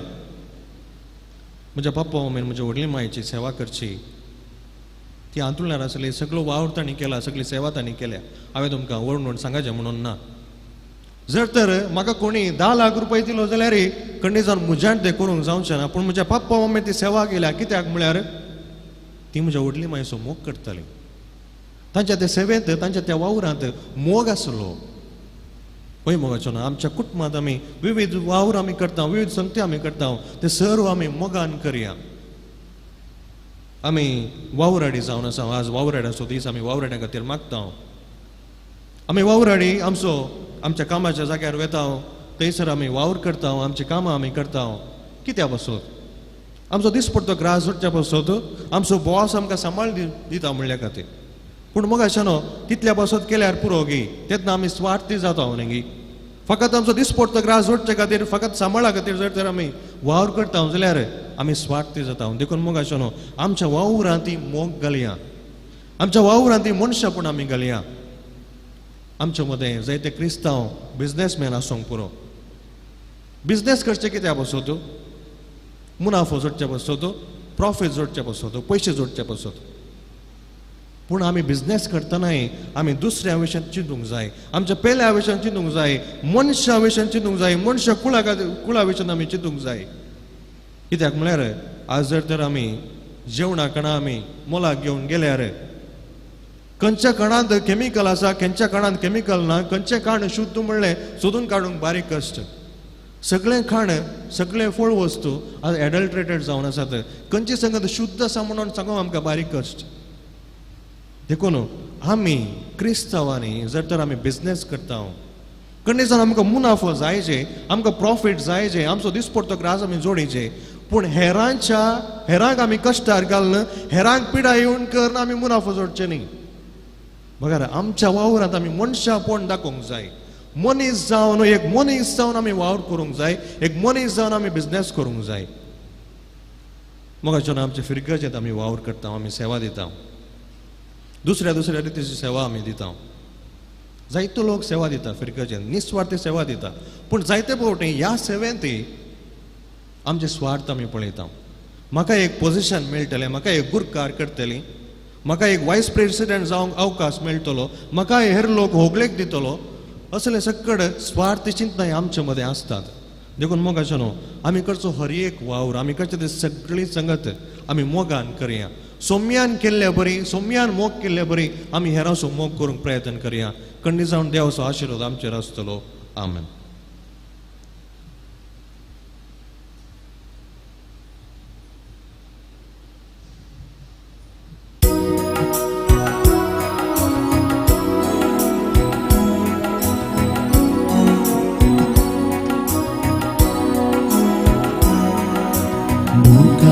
म्हज्या पप्पा मम्मीन म्हज्या व्हडली मायची सेवा करची. ती हांतुळणार आसली, सगळो वावर तांणी केला, सगळी सेवा तांणी केल्या. हांवें तुमकां वर्णून सांगाचें म्हणून ना. जर तर म्हाका कोणी 10 लाख रुपये दिलो जाल्यार कणी जावन म्हज्यान तें करूंक जावचें ना, पूण म्हज्या पप्पा मम्मी ती सेवा केल्या. कित्याक म्हळ्यार ती म्हज्या व्हडली मायचो मोग करताली. तांच्या त्या सेवेंत, तांच्या त्या वावरांत मोग आसलो. पळय मोगाचो ना, आमच्या कुटुंबांत आमी विविध वावर आमी करता, विविध संगती आमी करता, ते सर्व आमी मोगान करया. आमी वावराडी जावन आसा. आज वावराड्याचो दीस, आमी वावराड्या खातीर मागता. आमी वावराडी आमचो आमच्या कामाच्या जाग्यार वेता, थंयसर आमी वावर करता, आमची कामां आमी करता. कित्या पासत? आमचो दिसपडतो ग्रास जोडच्या पासत, आमचो बॉस आमकां सांबाळ दिता म्हणल्या खातीर. पूण मग अशें न्हू, तितल्या पासत केल्यार पुरो गी, तेन्ना आमी स्वार्थी जाता न्ही. फकत आमचो दिसपडतो ग्रास जोडचे खातीर, फकत सांबाळा खातीर जर तर आमी वावर करता जाल्यार आमी स्वार्थी जाता. देखून मग अशें न्हू, आमच्या वावरांत ती मोग घालया, आमच्या वावरांत ती मनशापण आमी घालया. आमच्या मदें जायते क्रिस्तांव बिजनेसमॅन आसूंक पुरो. बिजनेस करचें कित्या पासत? मुनाफो जोडच्या पासत, प्रॉफीट जोडच्या पासत, पयशे जोडच्या पासत. पूण आमी बिजनेस करतनाय आमी दुसऱ्या विशयान चिंतूंक जाय, आमच्या पेल्या विशयान चिंतूंक जाय, मनशा विशयान चिंतूंक जाय, मनशा कुळा विशयान आमी चिंतूंक जाय. कित्याक म्हळ्यार आज जर तर आमी जेवणा खाणां आमी मोलाक घेवन गेल्यार खंयच्या खाणांत केमिकल आसा, खंयच्या खाणांत केमिकल ना, खंयचें खाण शुद्ध म्हणलें सोदून काडूंक बारीक कश्ट. सगळें खाण, सगळें फळ वस्तू आज एडल्ट्रेटेड जावन आसात. खंयची संगत शुद्ध आसा म्हणून सांगूंक आमकां बारीक कश्ट. देखून आमी क्रिस्तांवांनी जर तर आमी बिजनेस करता, कणी जावन आमकां मुनाफो जायचे, आमकां प्रॉफीट जायचे, आमचो दिसपडतो ग्रास आमी जोडीचे, पूण हेरांक आमी कश्टार घालून, हेरांक पिडा येवन करून आमी मुनाफो जोडचे न्ही. बघा, आमच्या वावरांत आमी मनशापण दाखोवंक जाय. मनीस जावन, एक मनीस जावन आमी वावर करूंक जाय, एक मनीस जावन आमी बिजनेस करूंक जाय. मगाच्यान आमच्या फिरगजेंत आमी वावर करता, आमी सेवा दिता, दुसऱ्या दुसऱ्या रितीची सेवा आमी दिता. जायतो लोक सेवा दिता फिरगजेंत, निस्वार्थी सेवा दिता, पूण जायते फावटी ह्या सेवेंत आमचे स्वार्थ आमी पळयता. म्हाका एक पोजिशन मेळटलें, म्हाका एक गुरकार करतली, म्हाका एक वायस प्रेसिडेंट जावंक अवकाश मेळटलो, म्हाका हेर लोक होगलेक दितलो, असले सकड स्वार्थी चिंतनाय आमचे मदें आसतात. देखून मोगाचो न्हू, आमी करचो हर एक वावर, आमी करचे ते सगळी संगत आमी मोगान करया. सोम्यान केल्ल्या बरी, सोम्यान मोग केल्ल्या बरी आमी हेरांचो मोग करूंक प्रयत्न करया. कंडी जावन देवाचो आशिर्वाद आमचेर आसतलो. आमेन. Muka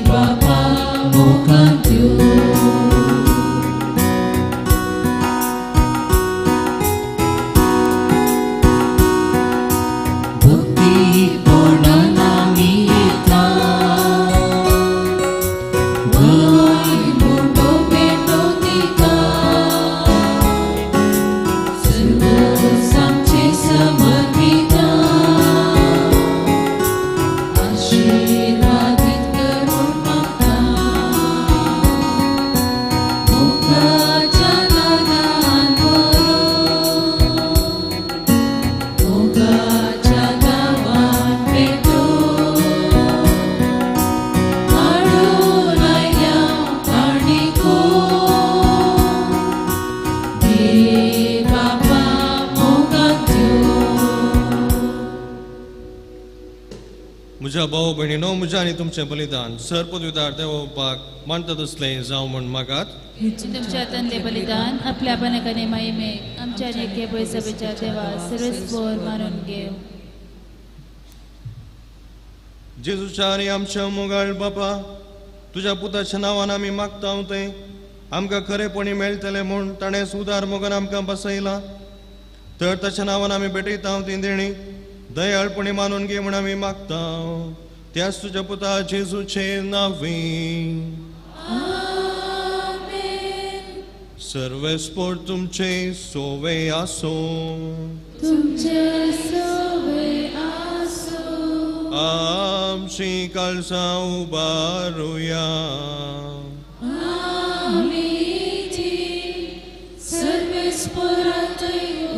बापा मोगान दिवं. भक्तीपणान आमी येता, वय मुंडो पेटो दिता, सर्वोस आमचें समर्पिता, आशिर्वादीत करून मागता, मोगाच्या नादान व्हरून, मोगाच्या नांवान पेटोवन, हाडून आयल्या काणिको, दे बापा मोगान दिवं. म्हज्या भाव भयणीनो, म्हज्या आनी तुमचें बलिदान सर पदवीदार देवपाक मानता तसलें जावं म्हूण मागात. तुमच्या हातांतले बलिदान आपल्या आपणाकाने माहिमेक आमच्या आनी एके पयसभेच्या देवा सर्वेस्पोर मानून घेव. जेजूच्या आनी आमच्या मोगाळ बापा, तुज्या पुताच्या नांवान आमी मागता तें आमकां खरेपणी मेळटलें म्हूण ताणें उदार मोगान आमकां बसयला. तर ताच्या नांवान आमी भेटयता ती देणी दयाळपणी मानून घे म्हूण आमी मागता, त्याच तुज्या पुता जेजूचे नांवी. सर्वेस्पोर तुमचे सोवे आसूं. तुमचे सोवे आसूं. आमची काळजां उबारुया. आमी ती सर्वेस्पोरांत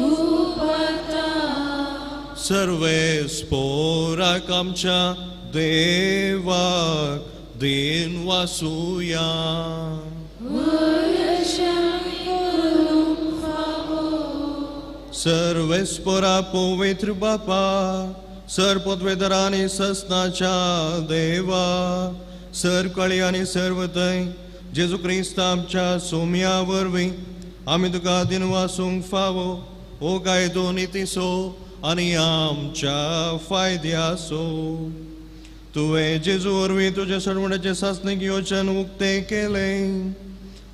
उबारता. सर्वेस्पोराक आमच्या देवाक दिन वासुया. सर्वेस्पोरा पवित्र बापा, सर पदवेदरा आनी ससनाच्या देवा, सर कळी आनी सर्वतय जेजू क्रिस्त आमच्या सोम्या वरवीं आमी तुका दिन वासूंक फावो ओ कायदो नितीसो आनी आमच्या फायद्यासो. तुवें जेजू वरवीं तुज्या सरवणाचें सासणीक योजन उक्तें केलें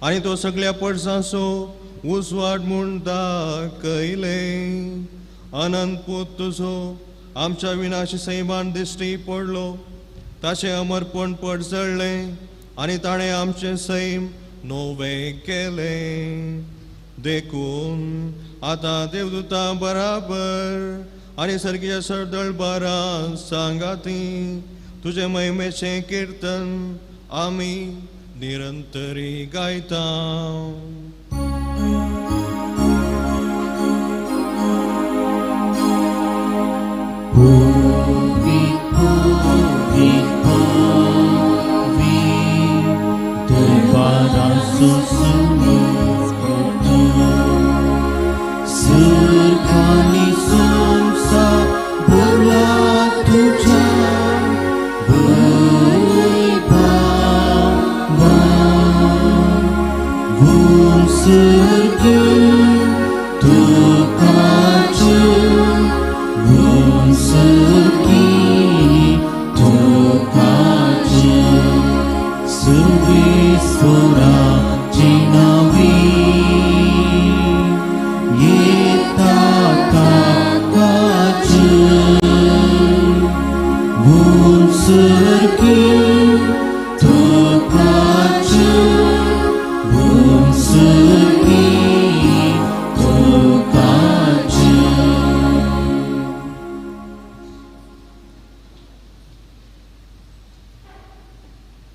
आनी तो सगळ्या पडसांचो उजवाड म्हूण दाखयलें. अनंत पूत तुजो आमच्या विनाशी सैमान दिश्टी पडलो, ताचें अमरपण पडजळ्ळें आनी ताणें आमचें सैम नवें केलें. देखून आतां देवदूतां बराबर आनी सर्गीय सरदळ बारां सांगाती तुजें महिमेचें किर्तन आमी निरंतरी गायता.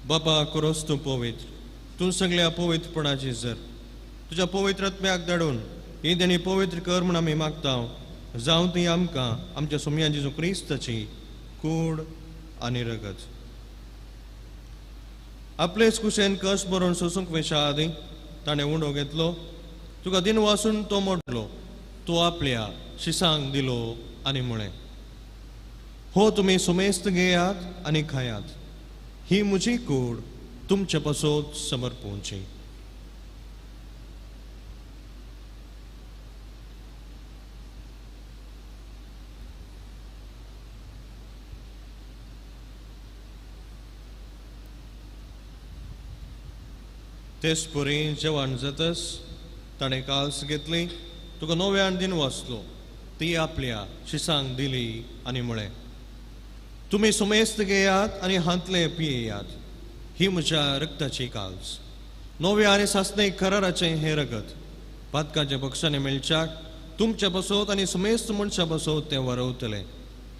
बापा कोरोस तूं पवित्र, तूं सगळ्या पवित्रपणाची जर तुज्या पवित्र आत्म्याक धाडून ही देणी पवित्र कर म्हूण आमी मागता. जावं ती आमकां आमच्या सोमया जेजू क्रिस्ताची कूड आनी रगत. आपलेच कुशेन कस बरोवन सोसूंक वेशा आदीं ताणें उंडो घेतलो, तुका दिन वासून तो मोडलो, तो आपल्या शिसांक दिलो आनी म्हळें, हो तुमी सुमेस्त घेयात आनी खायात, ही म्हजी कूड तुमचे पासत समर्पोवची. तेच परी जेवण जातस ताणें काल्स घेतली, तुका नव्यान दिन वाचलो, ती आपल्या शिसांक दिली आनी म्हळें, तुमी सुमेस्त घेयात आनी हांतले पियेयात, ही म्हज्या रक्ताची काल्स, नव्या आनी सासणे कराराचें हें रगत, पातकाच्या बक्षांनी मेळच्याक तुमच्या बसोत आनी सुमेस्त मनशां बसोत तें वरवतलें,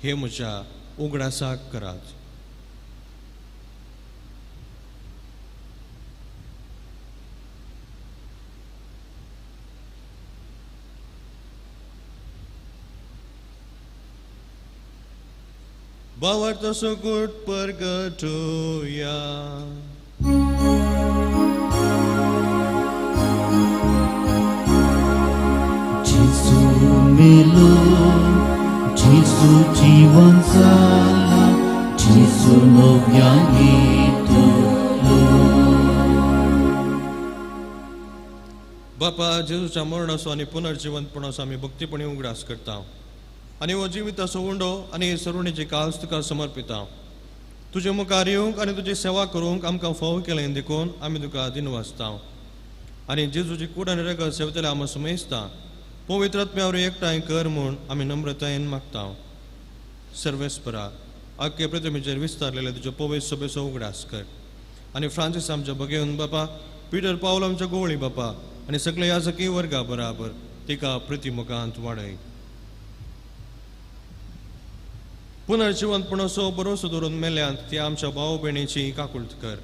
हे म्हज्या उगडासाक करात. भावार्थ सुगूट परगटुया. जेजू मेलो, जेजू जीवन जाला, जेजू नव्यान येतलो. बापा, जेजूच्या मरणाचो आनी पुनर्जिवंतपणाचो आमी भक्तीपणी उगडास करता आनी हो जिविताचो उंडो आनी सरुणेची काल्स तुका समर्पिता. तुजे मुखार येवंक आनी तुजी सेवा करूंक आमकां फाव केलें देखून आमी तुका दिनवासता आनी जेजूची कूड आनी रगत सेवतले आमी सुमेजता. पवित्र आत्म्यावर एकठांय कर म्हूण आमी नम्रतायेन मागता. सर्वेस्परा, आख्खे प्रतिमेचेर विस्तारलेले तुज्यो पवित्र सभेचो उगडास कर आनी फ्रांसीस आमच्या बगेवन बापा, पिटर पावल आमच्या गोवळी बापा आनी सगळे याजकी वर्गा बराबर तिका प्रतिमुखांत वाडय. पुनर्जिवंतपणाचो भरोसो दवरून मेल्यांत ती आमच्या भाव भयणीची काकुळट कर.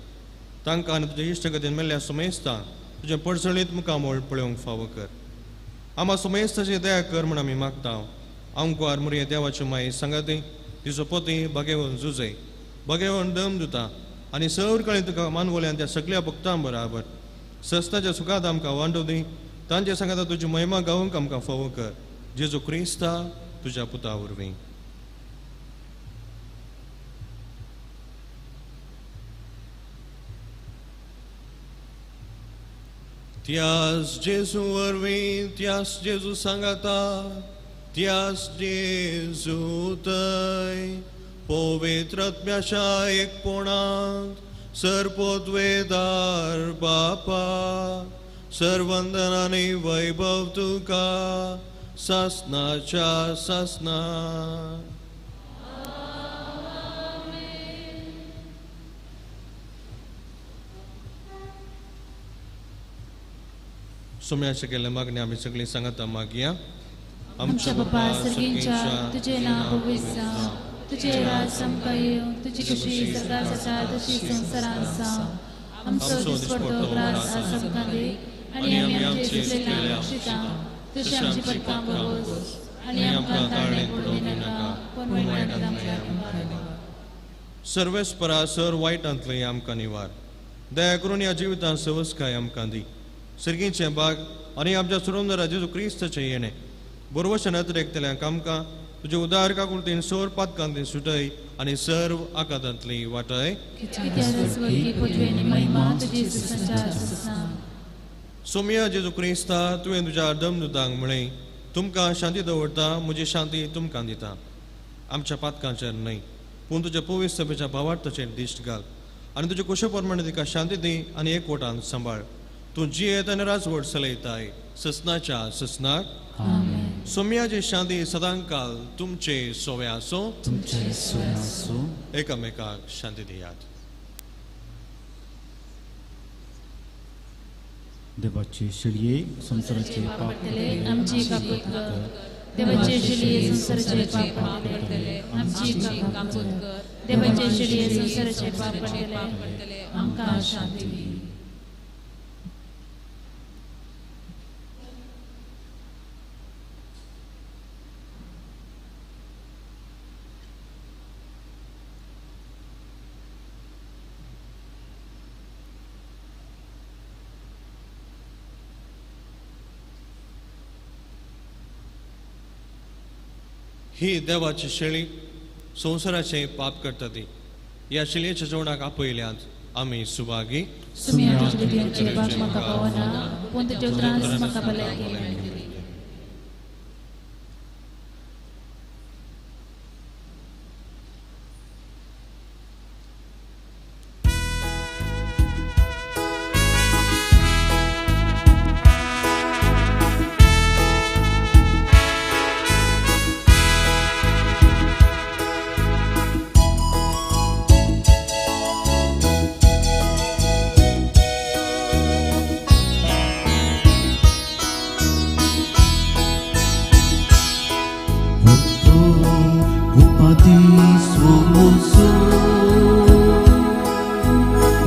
तांकां आनी तुज्या इश्टगतीन मेल्ल्या सुमेस्ता तुजें पडसळीत मुखामळ पळोवंक फावो कर. आमा सुमेस्ताची दया कर म्हूण आमी मागता. आमकां मुरये देवाची माई सांगाती तिचो पोती बागेवन जुजय बागेवन दम दिता आनी सर तुका मानवल्यान त्या सगळ्या भक्तां बराबर सस्ताच्या सुखांत आमकां वांटो दी. तांचे सांगाता तुजी महिमा गावंक आमकां फावो कर. जेजू क्रिस्ता तुज्या पुता वरवीं. त्यास जेजू वरवीं, त्यास जेजू सांगाता, त्यास जेजू तय पवित्र आत्म्याच्या एकपणांत सर्पोद्वेदार बापा, सर्वंदन आनी वैभव तुका सासनाच्या सासना. सोम्याचे केल्ले मागणी आमी सगळीं सांगाता मागया. आमच्या बापा सर्गींच्या, तुजें नांव पवित्र जावं, तुजें राज आमकां येवं, तुजी खुशी सदां जाता तशी संवसारांत जावं. आमचो दिसपडटो ग्रास आज आमकां दी आनी आमी आमचे चुकलेल्या बक्षिता तशी आमची पदकां बरोस आनी आमकां ताळणेंत पडूं दिनाका, पूण वायटांत आमकां निवार. सर्वेस्परा सर वायटांतलें आमकां निवार. दया करून ह्या जिवितांत सवसकाय आमकां दी. सर्गीचें बाग आनी आमच्या सुरंदरा जेजू क्रिस्ताचें येणें बरवशें नदरेकतल्यांक आमकां तुजे उदार काकुळतीन सोर पातकांती सुटय आनी सर्व आकांतांतली वाटय. सोमिया जेजू क्रिस्ता, तुवें तुज्या दमदुतांक म्हळें, तुमकां शांती दवरता, म्हजी शांती तुमकां दिता. आमच्या पातकांचेर न्हय पूण तुज्या पवित्र सभेच्या भावार्थाचेर दिश्ट घाल आनी तुजे कुशे प्रमाणे तिका शांती दी आनी एकवटान सांबाळ. तूं जियेत आनी राजवट चलयताय ससनाच्या ससनाक. सोम्याची शांती सदांकाल तुमचे सोवे आसूं. तुमचे सोवे आसूं. एकामेकाक शांती दियात. देवाचे शिळये संवसाराचे पाप आमची काकूत कर. देवाचे शिळये संवसाराचे पाप पडटले आमची काकूत कर. देवाचे शिळये संवसाराचे पाप पडटले आमकां शांती दी. ही देवाची शेळी संवसाराचे पाप करता ती ह्या शेळयेच्या जेवणाक आपयल्यात आमी सुभागी.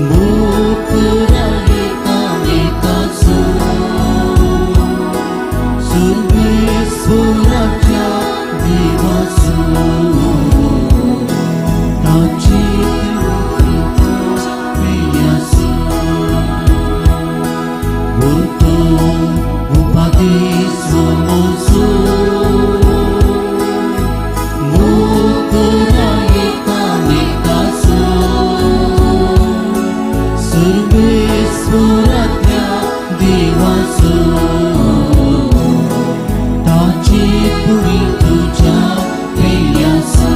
मोकरा एकामेकाचो सर्वेस्वराच्या देवाचो ताची प्रियासो बोलतो उपादेसो मोसो मोकरा एकामेकाचो सर्वेस्वराच्या देवाचो ताची पुरी तुझ्या प्रियासो.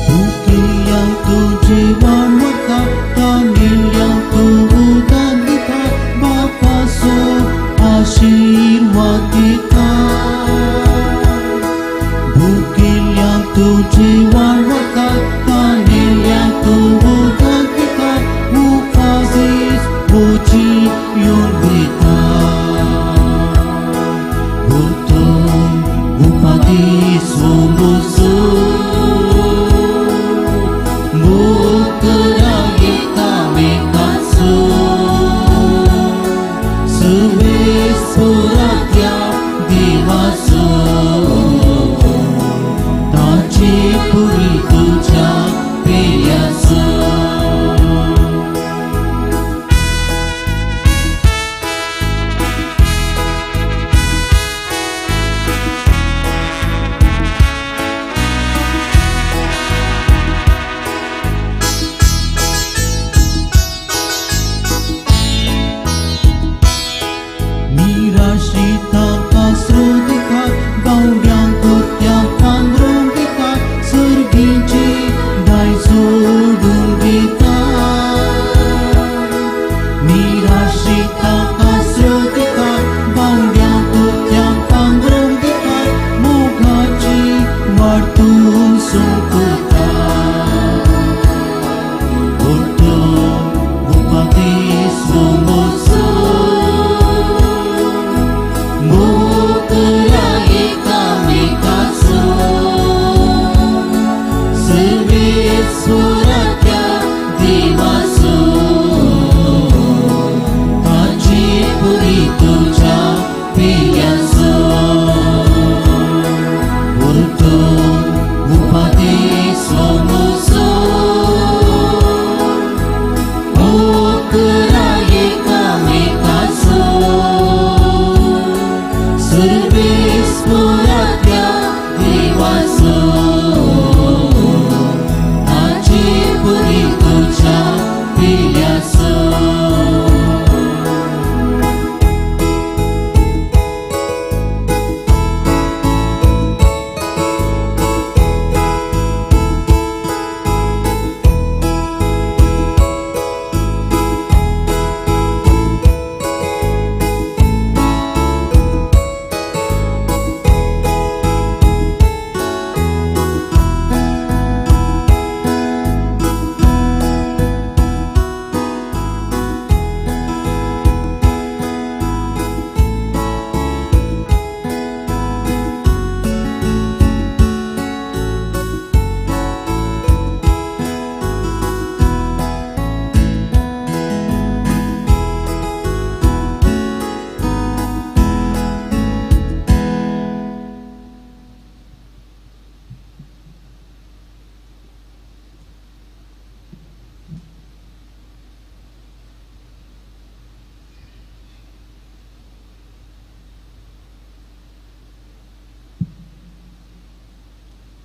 भुकेल्यांक तूं जेवण वता, तानेल्यांक तूं उदक दिता, बापाचो आशिर्वाद दिता. भुकेल्यांक तूं जेवण वता, तानेल्यांक तूं उदक दिता, उपासीस बोजी येवन दिता. बोलतो उपादीस मोसो मोकरा एकामेकाचो सर्वेस्वराच्या देवाचो ताची पुरी तुझ्या प्रियाचो. निराशितांक आसरो दिता, बावड्यांक कोत्यांक पांदरूंक दिता, सर्गीची दाय सोडून दिता. निराशितांक आसरो दिता, बावड्यांक कोत्यांक पांदरूंक दिता, मोगाची वाट तूं सोंपता. बोलतो उपादेस मोसो मोकरा एकामेकाचो सर्वेस्वराच्या देवाचो ताची पुरी तुझ्या प्रियाचो. बोलतो उपादेस मोसो मोकरा एकामेकाचो सर्वेस्वराच्या देवाचो ताची पुरी तुझ्या प्रियाचो.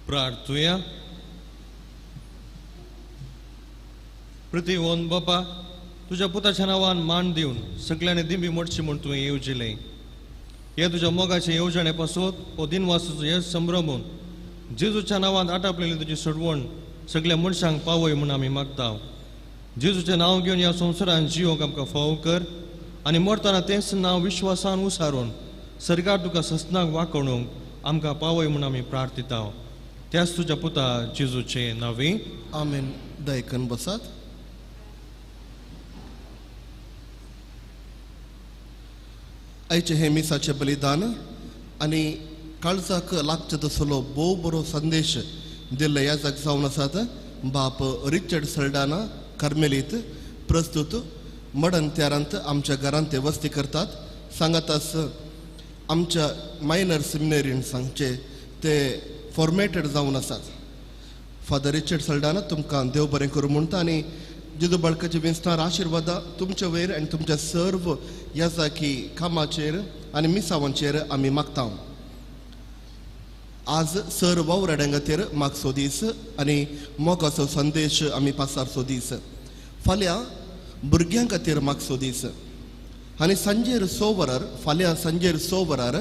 प्रार्थुया. पृथ्वीवन बापा, तुझ्या पुताच्या नांवान मान दिवन सगळ्यांनी दिंबी मोडची म्हूण तुवें येवजिलें. हे तुज्या मोगाचे येवजणे पासत हो दिनवासाचो हे संभ्रमून जेजूच्या नांवान आटापलेली तुजी सोडवण सगळ्या मनशांक पावय म्हूण आमी मागता. जेजूचें नांव घेवन ह्या संवसारान जिवंक आमकां फावो कर आनी मरतना तेंच नांव विश्वासान उसारून सर्गार तुका ससनाक वाकोवणूक आमकां पावय म्हूण आमी प्रार्थिता. त्याच तुज्या पुता जेजूचे नांवे आमेन. दयकन बसात. आयचें हें मिसाचें बलिदान आनी काळजाक लागचे तसलो भोव बरो संदेश दिल्ले याजक जावन आसात बाप रिचर्ड सल्डाना कार्मेलीत प्रस्तुत मडन त्यारांत आमच्या घरांत ते वस्ती करतात. सांगातास आमच्या मायनर सेमिनेरीन सांगचे ते फॉर्मेटेड जावन आसात. फादर रिचर्ड सल्डाना तुमकां देव बरें करूं म्हणटा आनी जेजू बाळकाचे विंचणार आशिर्वादा तुमचे वयर आनी तुमच्या सर्व याजाकी कामाचेर आनी मिसावांचेर आमी मागता. आज सर वावराड्यां खातीर मागचो दीस आनी मोगाचो संदेश आमी पासारचो दीस. फाल्यां भुरग्यां खातीर मागचो दीस आनी सांजेर 6 वरार फाल्यां सांजेर 6 वरार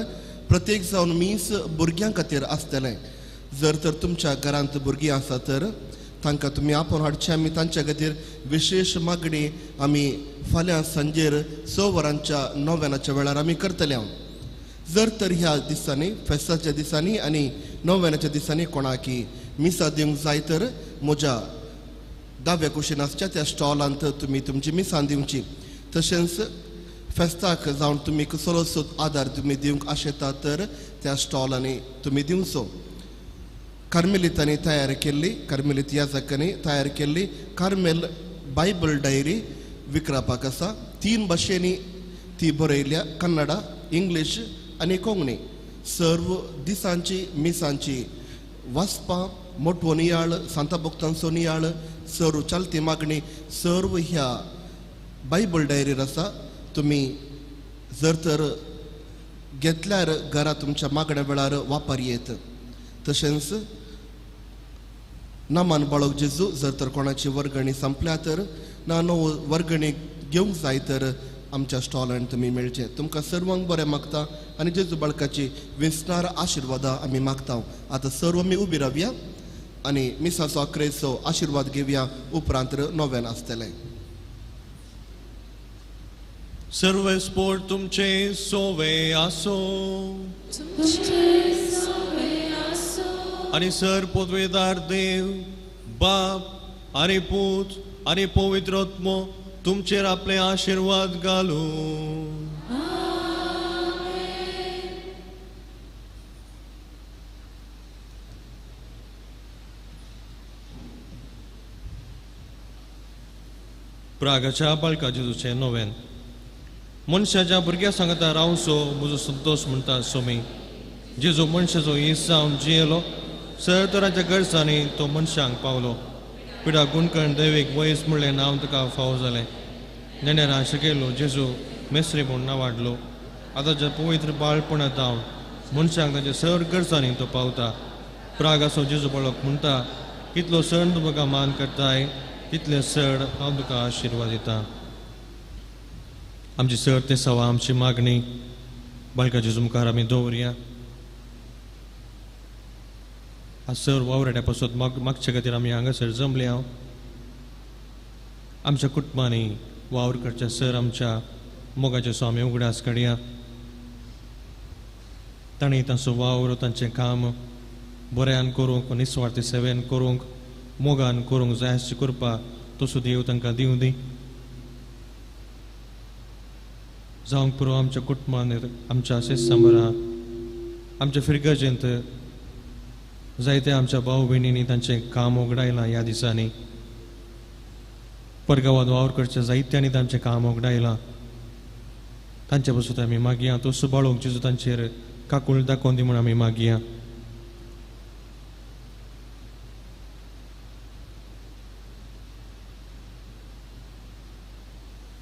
प्रत्येक जावन मीस भुरग्यां खातीर आसतलें. जर तर तुमच्या घरांत भुरगीं आसा तर तांकां तुमी आपोवन हाडचें. आमी तांच्या खातीर विशेश मागणी आमी फाल्यां सांजेर 6 वरांच्या नोवेनाच्या वेळार आमी करतले. जर तर ह्या दिसांनी फेस्ताच्या दिसांनी आनी नोवेनाच्या दिसांनी कोणाकी मिसां दिवंक जाय तर म्हज्या दाव्या कुशीन आसच्या त्या स्टॉलांत तुमी तुमची मिसां दिवची. तशेंच फेस्ताक जावन तुमी कसलोसो आदार तुमी दिवंक आशेता तर त्या स्टॉलांनी तुमी दिवचो. कार्मेलितांनी तयार केल्ली कार्मेलीत याजकांनी तयार केल्ली कार्मेल बायबल डायरी विक्रापाक आसा. 3 भाशेंनी ती बरयल्या, कन्नडा, इंग्लीश आनी कोंकणी. सर्व दिसांची मिसांची वाचपां, मोटवो नियाळ, सांता भक्तांचो नियाळ, सर्व चालती मागणी सर्व ह्या बायबल डायरीर आसा. तुमी जर तर घेतल्यार घरा तुमच्या मागण्या वेळार वापर येत. तशेंच नामान बाळक जेजू जर तर कोणाची वर्गणी संपल्या तर ना नवो वर्गणी घेवंक जाय तर आमच्या स्टॉलान तुमी मेळचे. तुमकां सर्वांक बरें मागता आनी जेजू बाळकाची विंचणार आशिर्वादां आमी मागता. आतां सर्व आमी उबी रावया आनी मिसाचो अकरेचो आशिर्वाद घेवया. उपरांत नोवेन आसतलें. सर्व स्पोर्ट तुमचे सोवे आसो आनी सर पोतवेदार देव बाप आनी पूत आनी पवित्र आत्मो तुमचेर आपले आशिर्वाद घालूं. प्रागाच्या बाळका जेजूचें नोवेन. मनशाच्या भुरग्या सांगता रावचो म्हजो संतोश म्हणटा सोमी. जेजू मनशाचो इस जावन जियेलो, सर तरांच्या गरजांनी तो मनशांक पावलो. पिडा गुणकण दैवीक वयस म्हणलें नांव तुका फावो जालें. नेणेरां शिकयलो जेजू मेस्त्री म्हूण नांवाडलो. आतांच्या पवित्र बाळपणांत जावन मनशांक तांच्या सर गरजांनी तो पावता. प्राग आसो जेजू बाळक म्हणटा, कितलो सण तूं म्हाका मान करताय तितलें सड हांव तुका आशिर्वाद दिता. आमची सर ते सवा आमची मागणी बाळका जेजू मुखार आमी दवरया. आज सर वावराड्या पासत मागचे खातीर आमी हांगासर जमले. हांव आमच्या कुटुंबांनी वावर करच्या सर आमच्या मोगाचे स्वामी उगडास काडया. तांणी तांचो वावर तांचें काम बऱ्यान करूंक, निस्वार्थी सेवेन करूंक, मोगान करूंक जाय आसची करपा तसो देव तांकां दिवं दी. जावंक पुरो आमच्या कुटुंबान, आमच्या शेतसांबरा, आमच्या फिरगजेंत जायते आमच्या भाव भयणींनी तांचें काम उगडायलां. ह्या दिसांनी परगांवांत वावर करच्या जायत्यांनी तांचें काम उगडायलां. तांचे पासून आमी मागया तो सुबाळोवंक जेजू तांचेर काकूळ दाखोवन दी म्हूण आमी मागया.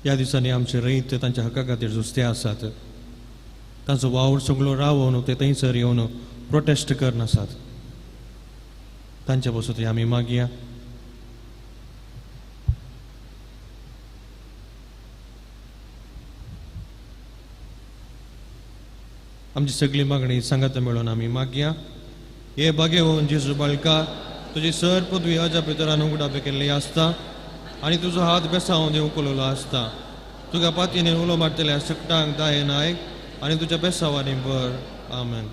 ह्या दिसांनी आमचे रयत तांच्या हक्का खातीर झुजते आसात. तांचो वावर सगळो रावोवन ते थंयसर येवन प्रोटेस्ट करनासात. तांचे पासून आमी मागया. आमची सगळी मागणी सांगात मेळून आमी मागया. हे बागेवन जेजू बाळका तुजी सर पदवी अजा भितरान उगडापे केल्ली आसता आनी तुजो हात बेसावन दिवंक उलयलो आसता. तुका पातयेन उलो मारतल्या सगटांक दायेन आयक आनी तुज्या बेसावांनी भर. आमेन.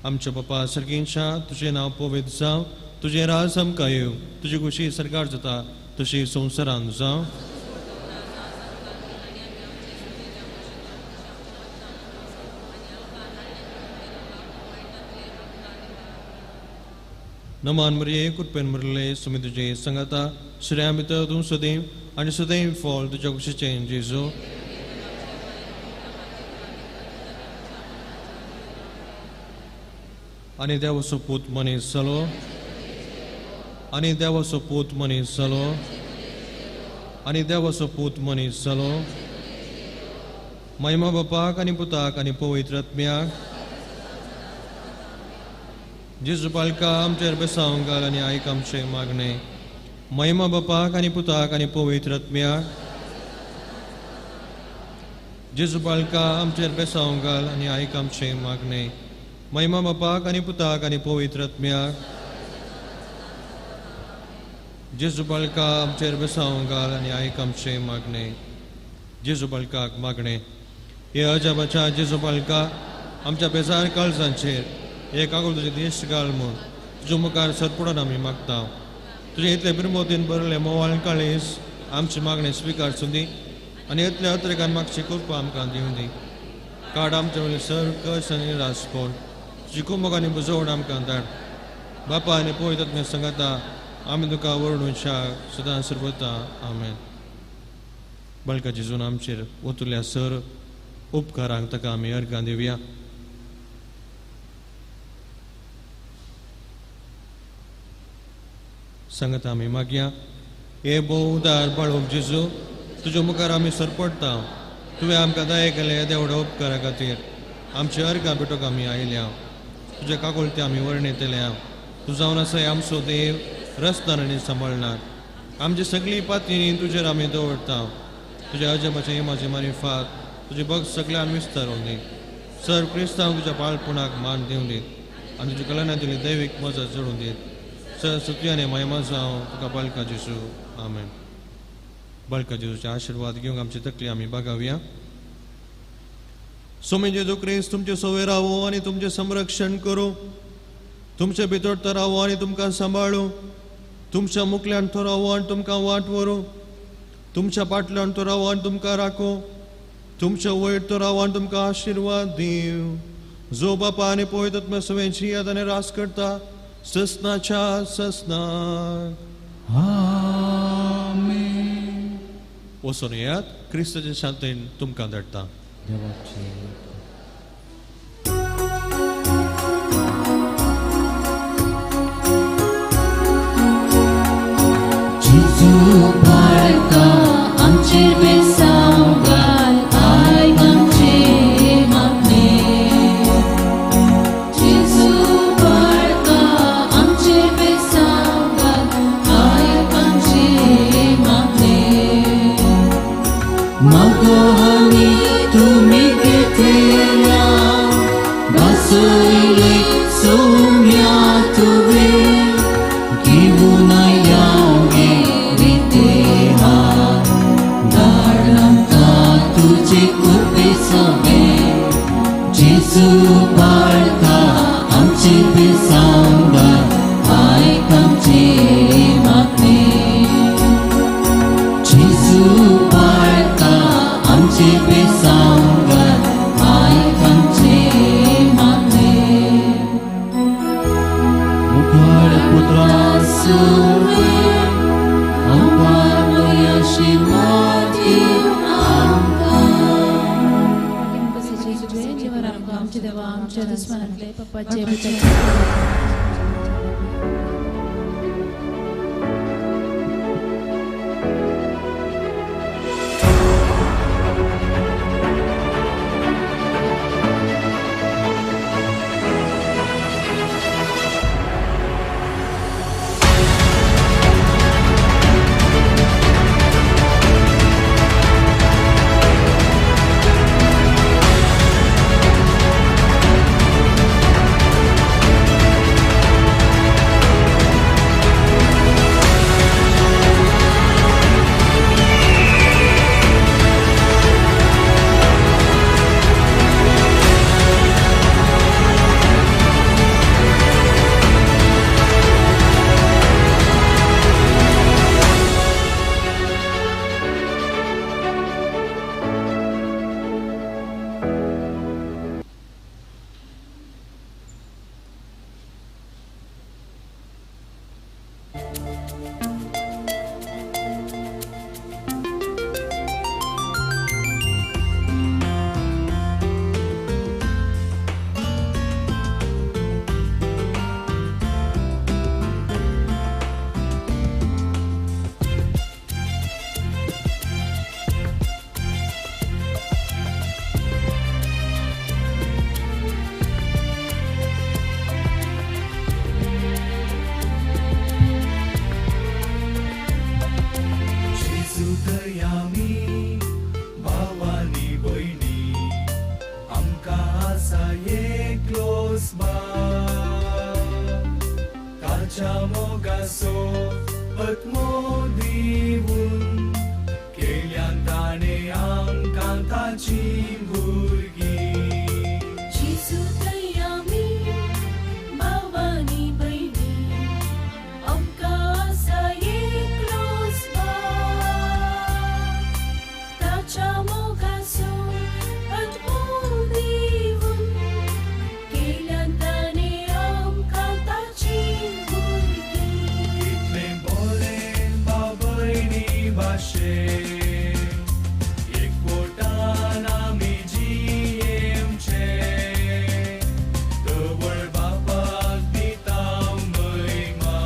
आमच्या पप्पा सर्गींच्या, तुजें नांव पवित्र जावं, तुजें राज आमकां येवं, तुजी खुशी सरकार जाता तशी संवसारांत जावं. नमान मरिये, कृपेन मरले, सुमी तुजे संगाता, श्रेया भितर तूं सदैव आनी सदैव फळ तुज्या कुशीचें जेजू. आनी देवाचो पूत मनीस जालो, आनी देवाचो पूत मनीस जालो, आनी देवाचो पूत मनीस जालो. महिमा बापाक आनी पुताक आनी पवित्र आत्म्याक. जेजू पालका आमचेर बेसांव घाल आनी आयक आमचें मागणें. महिमा बापाक आनी पुताक आनी पवित्र आत्म्याक. जेजू पालका आमचेर बेसांव घाल आनी आयक आमचें मागणें. महिमा बापाक आनी पुताक आनी पवित्र आत्म्याक. जेजू बालका आमचेर बेसांव घाल आनी आयक आमचें मागणें. जेजू बालकाक मागणें. हे अजाबाच्या जेजू बालका, आमच्या बेजार काळजांचेर हे कागद तुजें देश घाल म्हूण तुज्या मुखार सरपडून आमी मागता. तुजें इतले बिरमोतीन भरलें मोवाळ काळीस आमची मागणें स्विकार सुदी आनी इतल्या अत्रेकान मागची कृपा आमकां दिवं दी. काड आमचे वयले सर कश आनी राजकोण तुजी कुमक आनी बुजवण आमकां धाड. बापा आनी पवित्र आत्म्या संगाता आमी तुका वर्णून शाक सदां सर्वता. आमेन. बालका जेजून आमचेर ओतुल्या सर उपकारांक ताका आमी अर्घां दिवया. सांगता आमी मागया. हे भोव उदार बाळोक जेजू, तुज्या मुखार आमी सरपडटा. तुवें आमकां दया केले येद्या उपकारा खातीर आमचे अर्घां भेटोवंक आमी आयल्या. तुज्या काकुळते आमी वर्णयतल्या. तूं जावन आसा आमचो देव, रस्तान आनी सांबाळणार. आमची सगळी पातयेनी तुजेर आमी दवरता. तुज्या अजबाचे येमाचे मारिफात तुजे भक्त सगळ्यान विस्तारून दी. सर क्रिस्तांव तुज्या बाळपणाक मान दिवं दी आनी तुज्या कल्याणांतली दैवीक मजा जोडून दीत. सर सुतयाने महिमा जावं तुका बालका जेजू. आमेन. बालका जेजूचे आशिर्वाद घेवंक आमची तकली आमी बागावया. सोमी जेजू क्रिस्त तुमचे सोवे रावो आनी तुमचें संरक्षण करूं. तुमचे भितर तो रावो आनी तुमकां सांबाळूं. तुमच्या मुखल्यान तो रावो आनी तुमकां वाट व्हरूं. तुमच्या पाटल्यान तो रावो आनी तुमकां राखूं. तुमच्या वयर तो रावो आनी तुमकां आशिर्वाद दिवं. जो बापा आनी पवित्र आत्म्या सवेंची याद आनी रास करता ससनाच्या ससनाक. आमेन. वचून येयात, क्रिस्ताचे शांतीन तुमकां धाडटा. जेजू बाळका आमचेर बेसांव घाल, आयक आमचें मागणें. जेजू बाळका आमचेर बेसांव घाल, आयक आमचें मागणें. मागणी तुमी घेतल्या भासयले सोम्या तुवें, घेवन आयल्या गे रिते हात, धाड आमकां तुजे कृपे सवें. जेजू बाळका आमचे बेसांव घाल, आयक आमचें मागणें. जेजू बाळका आमचे बेसांव घाल, आयक आमचें मागणें. मुखार पुत्रा सुवें अपार आशिर्वाद दिवं आमकां. आमच्या देवा, आमच्या दुस्मानांतले पप्पाचे आसा एकलोच बाप ताच्या मोगासो आत्मो दिवन केल्यान ताणें आमकां ताची भुरगीं. जेजू थंय आमी भावानी भयणी आमकां आसा एकलोच बाप ताच्या मोगाचो आत्मो दिवन केल्यान ताणें आमकां ताची भुरगीं. कितलें बरें भाव भयणी भाशेन एकवटान आमी जियेवचें तवळ बापाक दिता महिमा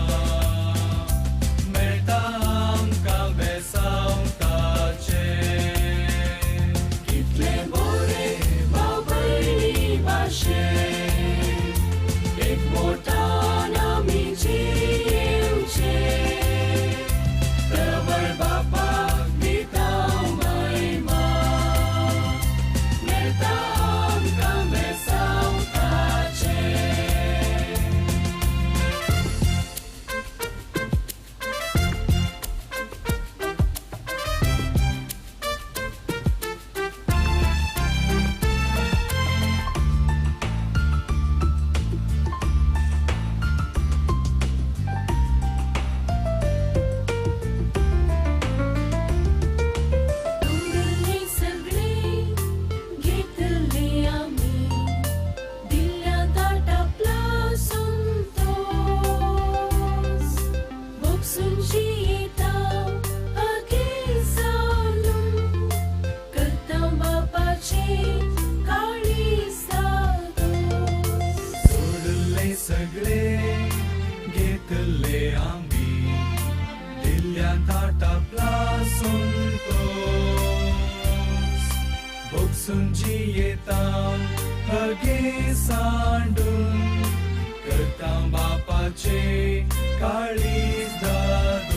मेळटा आमकां बेसांव ताचें. कितलें बरें भाव भयणी भाशेन एकवटान आमी जियेवचें तवळ बापाक दिता महिमा मेळटा आमकां बेसांव ताचें. दवरले सगळे घेतले आमी दिल्या ताटापला संतोस भोगसून जियेता अगे जालून करता बापाचे काळीज दादोस. सोडले सगळे घेतले आमी दिल्या ताटापला संतोस भोगसून जियेता हगे सांडून करता बापाचे काळीज दादोस.